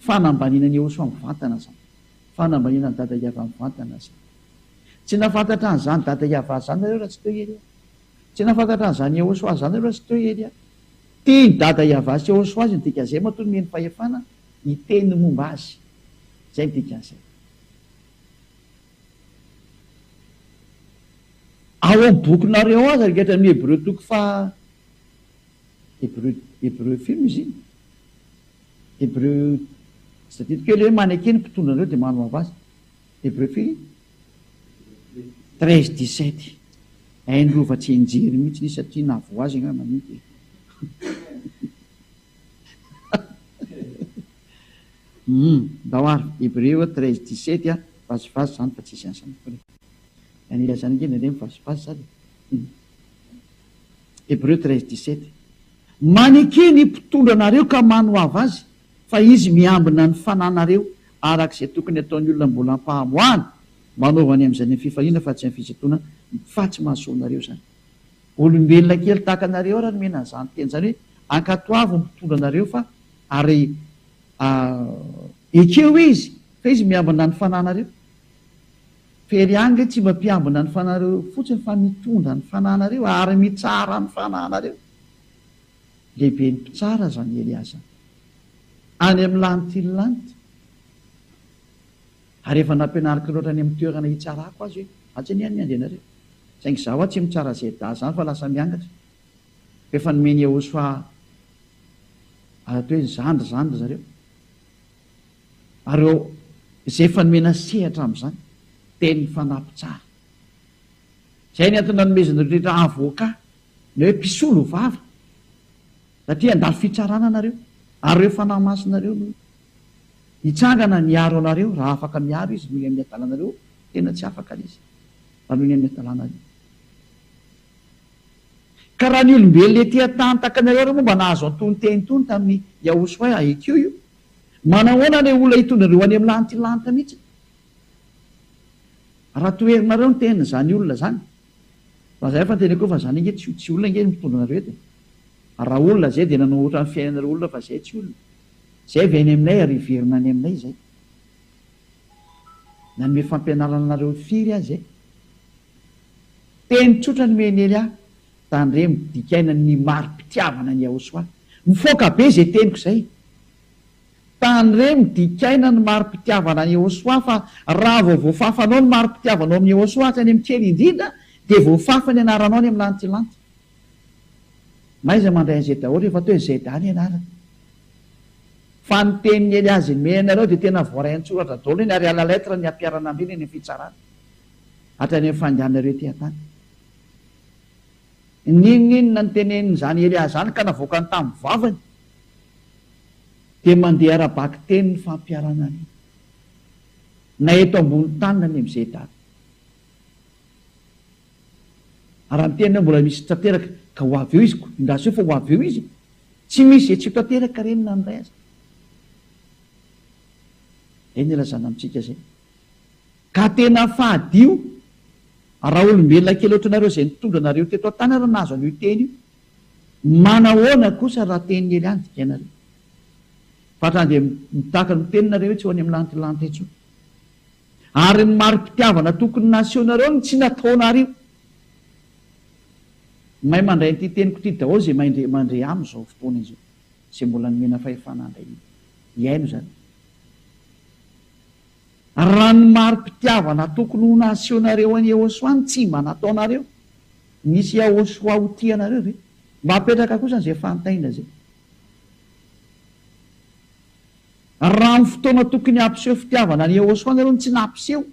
Fanambaniana an'i Yehosua mivantana izany. Fanambaniana an'i Dada Yavah mivantana izany. Tsy nahafantatra an'izany Dada Yavah izany nareo raha tsy teo i Elia. Tsy nahafantatra an'izany Yehosua izany nareo raha tsy teo i Elia. Tian'i Dada Yavah sy Yehosua izy ny dikan'izay matoa nomeny fahefana hiteny momba azy. Izay ny dikan'izay. Ao amin'ny bokinareo ao aza ry hatramin'ny Hebreo toko faha Hebreo Hebreo firy moa izy iny? Hebreo tsy tadidiko kely hoe maneke ny mpitondra anareo dia manoava azy. Hebreo firy? 13 17. Hain'ny rova tsy enjery mihitsy izy satria nahavoa azy angamba iny dia. Humm ndao ary, Hebreo 13 17 a, vazivazy zany fa tsisy an'izany akory e. Ny an'ila zany ange indraindray mivazivazy zany e. Humm. Hebreo 13 17 Maneke ny mpitondra anareo ka manoava azy, fa izy miambina ny fananareo araka izay tokony hataon'ny olona mbola am-pahamoahana, manaova ny amin'izany amin'ny fifaliana fa tsy amin'ny fisintonana, fa tsy mahasoa anareo izany. Olombelona kely tahaka anareo ary nomena an'izany teny izany hoe ankatoavy ny mpitondra anareo fa ary ekeo izy fa izy miambina ny fananareo. Fery ihany nge tsy mba mpiambina ny fanareo fotsiny fa mitondra ny fananareo ary mitsara ny fananareo. Lehiben'ny mpitsara izany Elia izany. Any amin'ny lanitry ny lanitra. Ary efa nampianariko loatra any amin'ny toerana hitsarako azy hoe atsy anie ny andehanareo. Saingy izaho aho tsy mitsara ZA izany fa lasa miangatra. Fa efa nomen'i Yehosua atao hoe zandry izany ry zareo. Ary eo izay efa nomena sehatra amin'izany dia ny fanahy mpitsara. Izay ny antony nanomezana ireo rehetra avocat, ny hoe mpisolo vava. Satria handalo fitsarana nareo, ary ireo fanahy masinareo no hitsangana miaro anareo, raha afaka miaro izy noho ny amin'ny adalanareo, tena tsy afaka izy raha noho ny amin'ny adalanareo. Ka raha ny olombelona ety an-tany tahaka anareo ary moa mba nahazo an'itony teny itony tamin'i Yahoshuah ahekeo io, manahoana ilay olona hitondra anareo any amin'ny lantilanty mihitsy? Raha toherinareo ny tenin'izany olona izany, fa zay efa niteneniko eo fa zany ange tsy tsy olona ange ny mitondra anareo eto e. Raha olona zay dia nanao ohatran'ny fiainanareo olona fa zay tsy olona. Zay avy any aminay ary hiverina any aminay izay. Nanome fampianarana anareo firy aho zay. Teny tsotra nomen'i Elia, tandremo dikaina ny mari-pitiavana an'i Yahosoa. Mifoaka be izay teniko izay. Tandremo dikaina ny mari-pitiavana an'i Yehosua fa raha vao voafafanao ny mari-pitiavanao amin'i Yehosua hatrany amin'ny kely indrindra dia voafafa ny anaranao any amin'ny lantilanty. Mahaiza mandray an'izay daholo rehefa atao hoe ZA ny anarana. Fa ny tenin'i Elia izay nomeny anareo dia tena voaray an-tsoratra daholo iny ary à la lettre ny hampiharana an'ireny eny amin'ny fitsarana hatrany amin'ny fandehanareo ety an-tany. N'inon'inona notenenin'izany Elia izany ka navoakany tamin'ny vavany. Dia mandeha ara-bakiteny ny fampiharana an'iny. Na eto ambony tany na any amin'izay tany. Ary raha miteny hoe mbola misy tsy tanteraka, ka ho avy eo izy ko, indraso eo fa ho avy eo izy. Tsy misy izay tsy ho tanteraka reny na ny iray aza. Izay no ilazana amintsika izay. Ka tena fadio, raha olombelona kely ohatranareo izay nitondra anareo teto an-tany ary nahazo an'io teny io. Manahoana kosa raha tenin'i Elia no dikainareo? Fa hatrany dia mitaka ny miteny nareo hoe tsy ho any amin'ny lantilanty intsony. Ary ny mari-pitiavana tokony nasehonareo no tsy nataonareo. Mahay mandray an'ity teniko ity daholo izay mahay mandre ahy amin'izao fotoana izao. Izay mbola nomena fahefana handray ny hihaino izany. Raha ny mari-pitiavana tokony ho nasehonareo an'i Yehosua no tsy mba nataonareo, nisy Yahosua ho tia anareo ve? Mba apetraka kosa izay fanontaniana izay. Raha amin'ny fotoana tokony hampiseho fitiavana an'i Yahosua nareo no tsy nampiseho,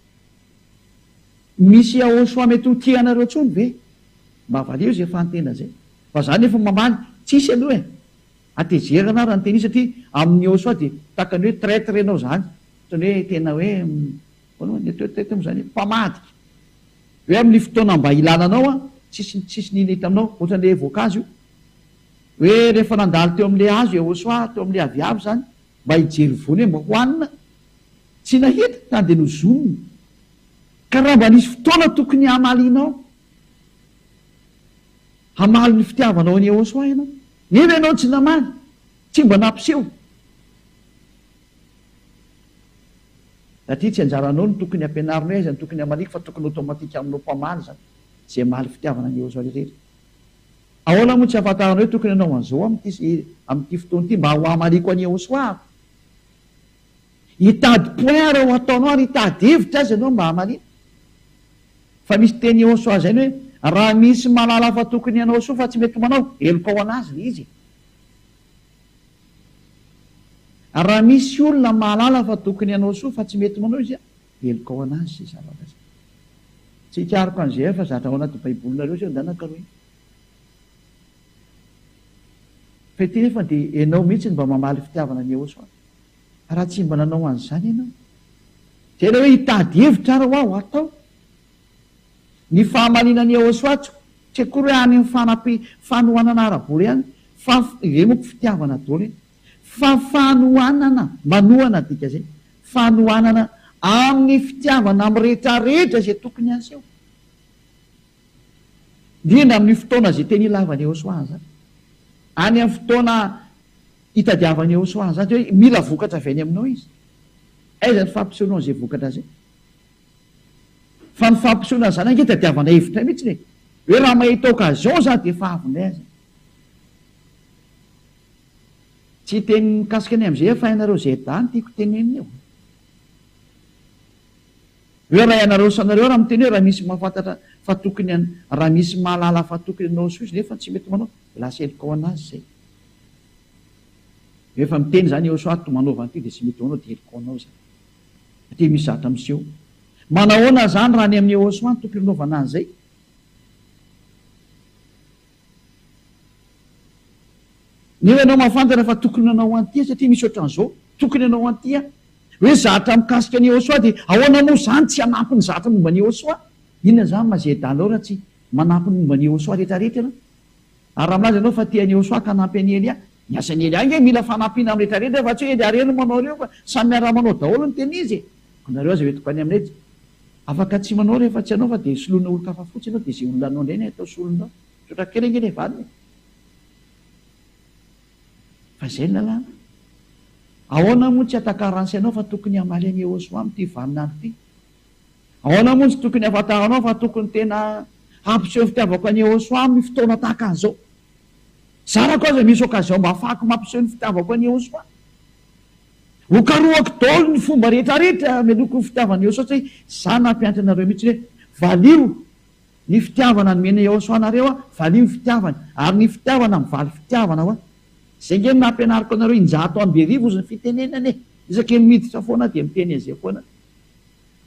misy Yahosua mety ho tia anareo intsony ve? Mba valio izay fanontaniana izay. Fa za nefa mamaly, tsisy aloha e! Hatezerana aho raha niteny io satria amin'i Yahosua dia tahaka ny hoe traitre ianao izany. Ohatran'ny hoe tena hoe, ahoana moa ny atao hoe traitre moa izany e? Mpamadika. Hoe amin'ny fotoana mba ilana anao an, tsisy tsisy nino hita aminao, ohatran'ilay voankazo io. Hoe rehefa nandalo teo amin'ilay hazo Yehosua, teo amin'ilay aviavy izany, mba hijery voany hoe mba hohanina, tsy nahita, ka dia nozonina. Ka raha mba nisy fotoana tokony hamalianao, hamaly ny fitiavanao an'i Yehosua ianao, nefa ianao tsy namaly, tsy mba nampiseho. Satria tsy anjaranao no tokony hampianarina hoe aiza no tokony hamaliako fa tokony automatique aminao mpamaly izany, izay hamaly fitiavana an'i Yehosua irery. Ahoana moa tsy ahafantarana hoe tokony hanao an'izao amin'ity amin'ity fotoana ity mba ho hamaliako an'i Yehosua aho? Hitady point ary ho ataonao ary hitady hevitra aza ianao mba hamaliana. Fa misy teny Yehosua izay ny hoe raha misy mahalala fa tokony hanao soa fa tsy mety manao, heloka ho an'azy ilay izy e. Raha misy olona mahalala fa tokony hanao soa fa tsy mety manao izy, heloka ho an'azy izay zavatra izay. Tsy hikaroka an'izay aho fa zatra ao anaty baibolinareo izay ndana karohina. Fa ity nefa dia ianao mihitsy no mba mamaly fitiavana an'i Yehosua. Raha tsy mba nanao an'izany ianao. Izay ilay hoe hitady hevitra ary ho aho atao. Ny fahamalinan'i Yehosua tsy tsy akory hoe any amin'ny fanampi fanohanana ara-bola ihany fa ireny manko fitiavana daholo e. Fa fanohanana, manohana dika izay. Fanohanana amin'ny fitiavana amin'ny rehetrarehetra izay tokony haseho. Indrindra amin'ny fotoana izay tena ilavan'i Yehosua an'izany. Any amin'ny fotoana itadiavan'i Yehosua an'izany, dia hoe mila vokatra avy any aminao izy. Aiza ny fampisehoanao an'izay vokatra izay? Fa ny fampisehoana an'izany ange tadiavana hevitra mihitsy e! Hoe raha mahita occasion za dia efa avy indray aza. Tsy hiteny mikasika ny MG fa ianareo ZA no tiako tenenina eo. Hoe raha ianareo sy anareo raha miteny hoe raha misy mahafantatra fa tokony raha misy mahalala fa tokony hanao soa izy nefa tsy mety manao dia lasa heloka ho an'azy izay. Rehefa miteny izany eo soit manaova an'ity dia tsy mety ho anao dia heloka ho anao izany. Satria misy zavatra miseho. Manahoana izany raha any amin'ny Yehosua no tokony hanaovana an'izay? Nefa ianao mahafantatra fa tokony hanao an'ity satria misy ohatran'izao, tokony hanao an'ity aho. Hoe zatra mikasika an'i Yehosua dia ahoana moa izany tsy hanampy ny zatra momba an'i Yehosua? Inona izany mazeda anao raha tsy manampy ny momba an'i Yehosua rehetrarehetra ianao? Ary raha milaza ianao fa tia an'i Yehosua ka hanampy an'i Elia, ny asan'i Elia ange mila fanampiana amin'ny rehetrarehetra fa tsy hoe Elia irery no manao ireo fa samy miara-manao daholo ny tena izy e! Koa nareo aza hoentiko any aminay tsy afaka tsy manao rehefa tsy hanao fa dia soloina olon-kafa fotsiny ianao dia izay olona hanao indray no atao solonao. Tsotra kely ange ilay valiny e! Fa izay ny lalàna. Ahoana moa tsy hatakaran'ny sainao fa tokony hamaly an'i Yehosua amin'ity vaninandro ity? Ahoana moa tsy tokony hahafantaranao fa tokony tena hampiseho ny fitiavako an'i Yehosua amin'ny fotoana tahaka an'izao? Zarako aza misy occasion mba hahafahako mampiseho ny fitiavako an'i Yehosua. Hokarohako daholo ny fomba rehetra rehetra hameloko ny fitiavan'i Yehosua satria izaho nampianatra anareo mihitsy hoe valio Ny fitiavana nomena Yehosua anareo aho, valio ny fitiavany, ary ny fitiavana mivaly fitiavana hoa. Izay nge no nampianariko anareo injato ambiarivo ozy ny fitenenana e! Isaky ny miditra foana aho dia miteny an'izay foana.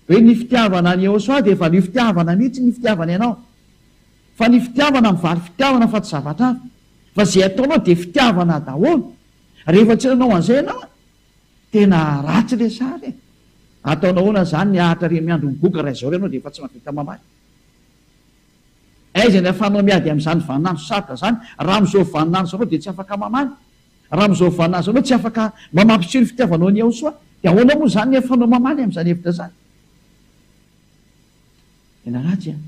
Hoe ny fitiavana an'i Yehosua dia valio fitiavana mihitsy ny fitiavany anao. Fa ny fitiavana mivaly fitiavana fa tsy zavatra hafa. Fa izay ataonao dia fitiavana daholo. Rehefa tsy nanao an'izay ianao an! Tena ratsy le sary e! Ataonao ahoana zany ny ahatra re miandry migoka raha izao re anao dia efa tsy mahavita mamaly. Aiza ny ahafahanao miady amin'izany vaninandro sarotra izany raha amin'izao vaninandro izao anao dia tsy afaka mamaly. Raha amin'izao vaninandro izao anao tsy afaka mba mampiseho ny fitiavanao an'i Yahoshuah dia ahoana moa izany ny ahafahanao mamaly amin'izany hevitra izany? Tena ratsy an!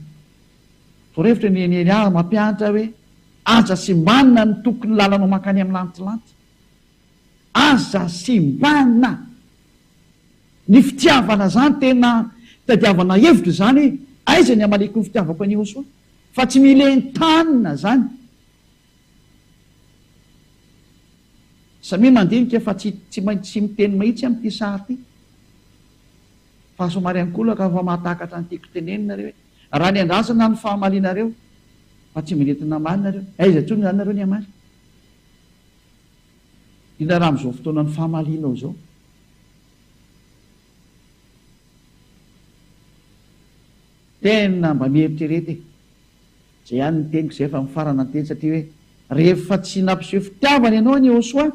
Torohevitra ny eny ahy mampianatra hoe. Aza simbana ny tokony lalanao mankany amin'ny lantilanty. Aza simbana! Ny fitiavana zany tena itadiavana hevitra izany hoe aiza ny hamaliako ny fitiavako an'i Yehosua fa tsy mila entanina zany. Samia mandinika fa tsy tsy maintsy miteny mahitsy amin'ity sary ity fa somary ankolaka fa mahatakatra ny tiako tenenina nareo hoe raha ny andrasana ny fahamalinareo fa tsy mety namaly nareo aiza intsony izany nareo ny hamaly? Indrindra raha amin'izao fotoanan'ny famalianao izao. Tena mba mieritrereta e! Izay ihany ny teniko izay fa mifarana ny teny satria hoe rehefa tsy nampiseho fitiavana ianao anie Josoa,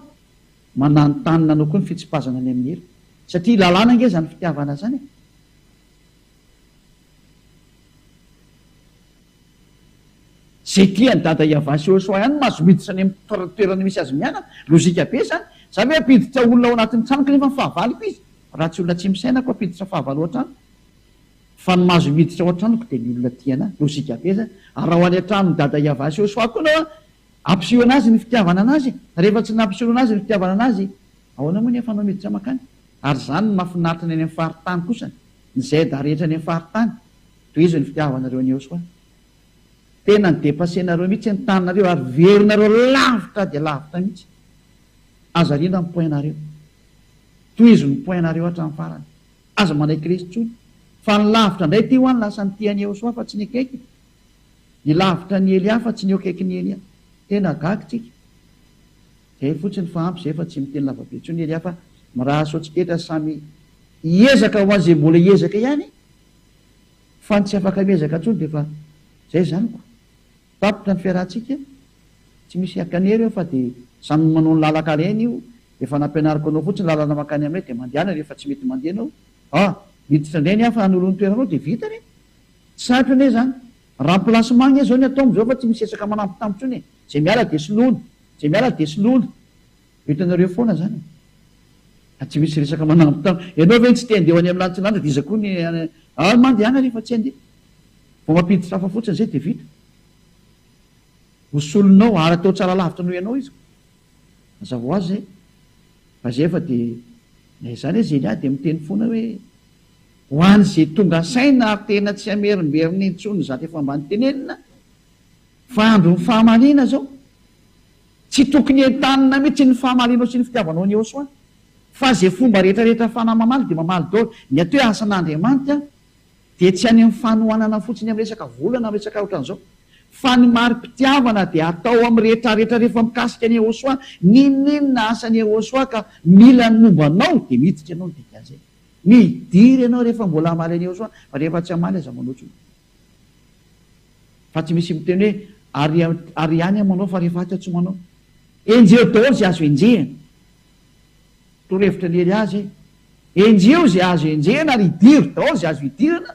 mananontanona anao koa ny fitsipazana any amin'ny helo. Satria lalàna ange izany fitiavana izany e! Zay tia an'i Dada Yavah sy Josoa ihany no mahazo miditra any amin'ny toerana misy azy mianaka. Lojika be izany. Za ve hampiditra olona ao anatin'ny tranoko nefa ny fahavaloko izy? Raha tsy olona tsy misaina ko hampiditra fahavalo ao an-trano. Fa ny mahazo miditra ao an-tranoko dia ny olona tia anah. Lojika be izany. Ary raha ho any an-tranon'i Dada Yavah sy Josoa koa ianao an, ampiseho anazy ny fitiavana anazy. Rehefa tsy nampisehoana anazy ny fitiavana anazy, ahoana moa ny ahafahanao miditra mankany? Ary izany no mahafinaritra ny any amin'ny faritany kosany. Ny ZA rehetra any amin'ny faritany. Tohizo ny fitiavanareo an'i Yehosua. Tena ni-depasser-nareo mihitsy ny taninareo ary verinareo lavitra dia lavitra mihitsy. Aza ariana ny point-nareo. Tohizo ny point-nareo hatramin'ny farany. Aza manaiky resy intsony. Fa ny lavitra indray ity hoa ny lasa nitia an'i Yehosua fa tsy ny akaiky. Ny lavitra an'i Elia fa tsy ny eo akaikin'i Elia. Tena gaga tsika. Zay fotsiny fa ampy zay fa tsy miteny lavabe intsony Elia fa mirary soa tsiketra samy hiezaka ho an'izay mbola hiezaka ihany. Fa ny tsy afaka miezaka intsony dia efa zay izany ko. Tapitra ny fiarahantsika, tsy misy hakanery eo fa dia samy manao ny lalan-kareny io, efa nampianariko anao fotsiny lalana mankany aminay dia mandehana rehefa tsy mety mandeha ianao, ah! miditra indray ny hafa hanolo ny toeranao dia vita anie. Tsy sarotra anie izany. Remplacement anie izao ny atao amin'izao fa tsy misy resaka manambitamby intsony e. Izay miala dia soloina, izay miala dia soloina. Hitanareo foana zany e. Fa tsy misy resaka manambitamby. Ianao ve tsy te handeha ho any amin'ny lanitra lanitra dia iza koa ny any ah mandehana rehefa tsy handeha. Vao mampiditra hafa fotsiny zay dia vita. Ho solonao ary atao tsara lavitra noho ianao izy. Mazava ho azy zay. Fa zay efa dia na izany aza Elia dia miteny foana hoe ho an'izay tonga saina ary tena tsy hamerimberina intsony ny zatra efa mba notenenina fa andron'ny fahamarina zao. Tsy tokony entanina mihitsy ny fahamarinao sy ny fitiavanao an'i Yehosua fa ze fomba rehetra rehetra fanahy mamaly dia mamaly daholo. Ny atao hoe asan'Andriamanitra dia tsy any amin'ny fanohanana fotsiny amin'ny resaka vola na resaka ohatran'izao fa ny mari-pitiavana dia atao amin'ny rehetra rehetra rehefa mikasika an'i Yehosua, n'inon'inona asan'i Yehosua ka mila ny momba anao dia miditra ianao ny dikan'izay. Midira ianao rehefa mbola hamaly an'i Yehosua fa rehefa tsy hamaly aza manao intsony. Fa tsy misy miteny hoe ary ary ihany aho manao fa rehefa atsy aho tsy manao. Enjeho daholo izay azo enjehina. Torohevitra ny hery azy e. Enjeho izay azo enjehina ary idiro daholo izay azo idirana.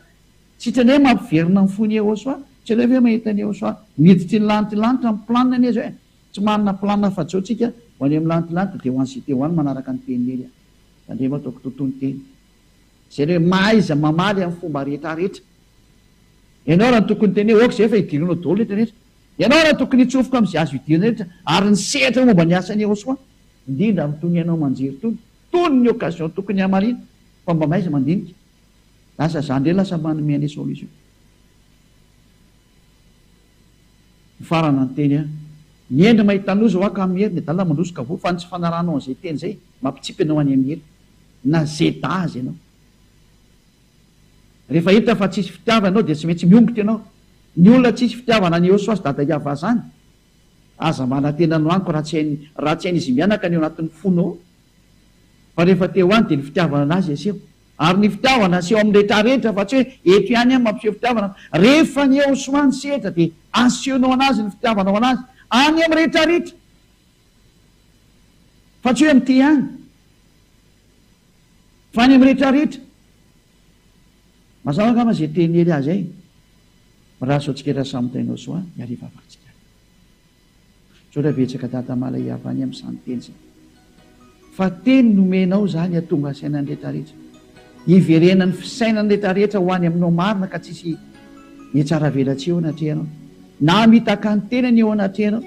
Tsy hitanay hoe mampiverina ny fon'i Yehosua. Tsy aleo ve mahita an'i Yehosua miditry ny lanitra lanitra amin'ny planina anie izao e. Tsy manana planina afa-tsy eo tsika ho any amin'ny lanitra lanitra dia ho any cité ho any manaraka ny tenin'i Hery aho. Tandremo ataoko totoa ny teny. Izay ilay hoe mahaiza mamaly amin'ny fomba rehetra rehetra. Ianao raha tokony hiteny hoe ok izay fa idiranao daholo rehetra rehetra. Ianao raha tokony hitsofoka amin'izay azo idirana rehetra ary ny sehatra momba ny asan'i Yehosua, indrindra amin'itony haino aman-jery itony. Itony ny occasion tokony hamaliana fa mba mahaiza mandinika. Lasa za indray lasa manome an'ilay solution. Mifarana ny teny an. Ny hendry mahita loza hoa ka miery, ny adala mandroso ka voa, fa ny tsy fanarahanao an'izay teny izay mampitsipy anao any amin'ny helo. Na zeda aza ianao. Rehefa hita fa tsisy fitiavana ianao dia tsy maintsy miongotra ianao. Ny olona tsisy fitiavana any Eoswa sy Dada Yava zany, aza manantena no amiko raha tsy hainy raha tsy hain'izy mianaka ny ao anatin'ny fonao. Fa rehefa te ho any dia ny fitiavana anazy aseho. Ary ny fitiavana aseho amin'ny retraretra fa tsy hoe eto ihany aho mampiseho fitiavana. Rehefa ny Eoswa ny sehatra dia asehonao anazy ny fitiavanao anazy any amin'ny retraretra. Fa tsy hoe amin'ity ihany. Fa any amin'ny retraretra. Mazava angamba izay teny Hery azy ay. Mirary soa antsika rehetra samy tainao soa ny hariva vakintsika. Misaotra betsaka Dada Malaiava any amin'izany teny izany. Fa teny nomenao izany hatonga saina ny retraretra. Hiverenan'ny fisainan'ny retraretra ho any aminao marina ka tsisy hihatsaravelatsihy eo anatrehanao. Namitaka ny tenany eo anatrehanao.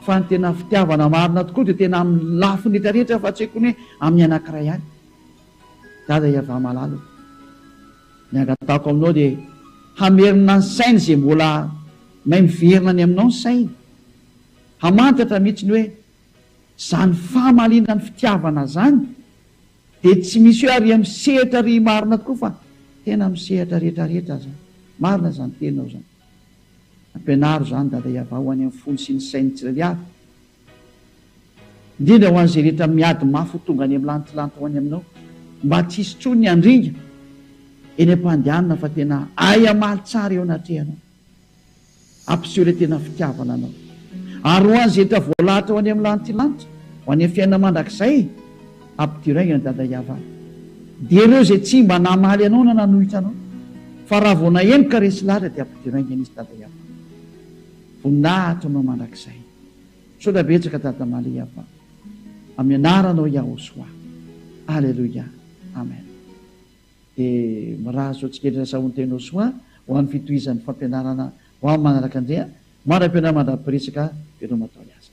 Fa ny tena fitiavana marina tokoa dia tena amin'ny lafiny rehetra rehetra fa tsy haiko ny hoe amin'ny anankiray ihany. Dada Yavah malala o. Ny angatahako aminao dia hamerina ny sainy izay mbola mahay miverina any aminao ny sainy. Hamantatra mihitsy ny hoe izany fahamaliana ny fitiavana izany dia tsy misy hoe ary amin'ny sehatra ary marina tokoa fa tena amin'ny sehatra rehetra rehetra izany. Marina izany teninao izany. Ampianaro izany Dada Yavah ho any amin'ny fony sy ny sain'ny tsirairay avy. Indrindra ho an'izay rehetra miady mafy ho tonga any amin'ny lantilanty ho any aminao, mba tsy hisy intsony ny handringa eny am-pandehanana fa tena hay hamaly tsara eo anatrehanao. Hampiseho ilay tena fitiavana anao. Ary ho an'izay rehetra voalahatra ho any amin'ny lantilanty, ho any amin'ny fiainana mandrakizay, ampidiro haingana Dada Yavah. Dia ireo izay tsy mba namaly anao na nanohitra anao, fa raha vao naheno ka resy lahatra dia ampidiro haingana izy Dada Yavah. Voninahitra anao mandrakizay. Misaotra betsaka Dada Malia fa amin'ny anaranao Yahoshuah. Aleloia. Amen. Dia mirary soa antsika rehetra Sahontenao soa ho an'ny fitohizan'ny fampianarana ho amin'ny manaraka indray a. Mandra-pihaona mandra-piresaka veloma daholo aza.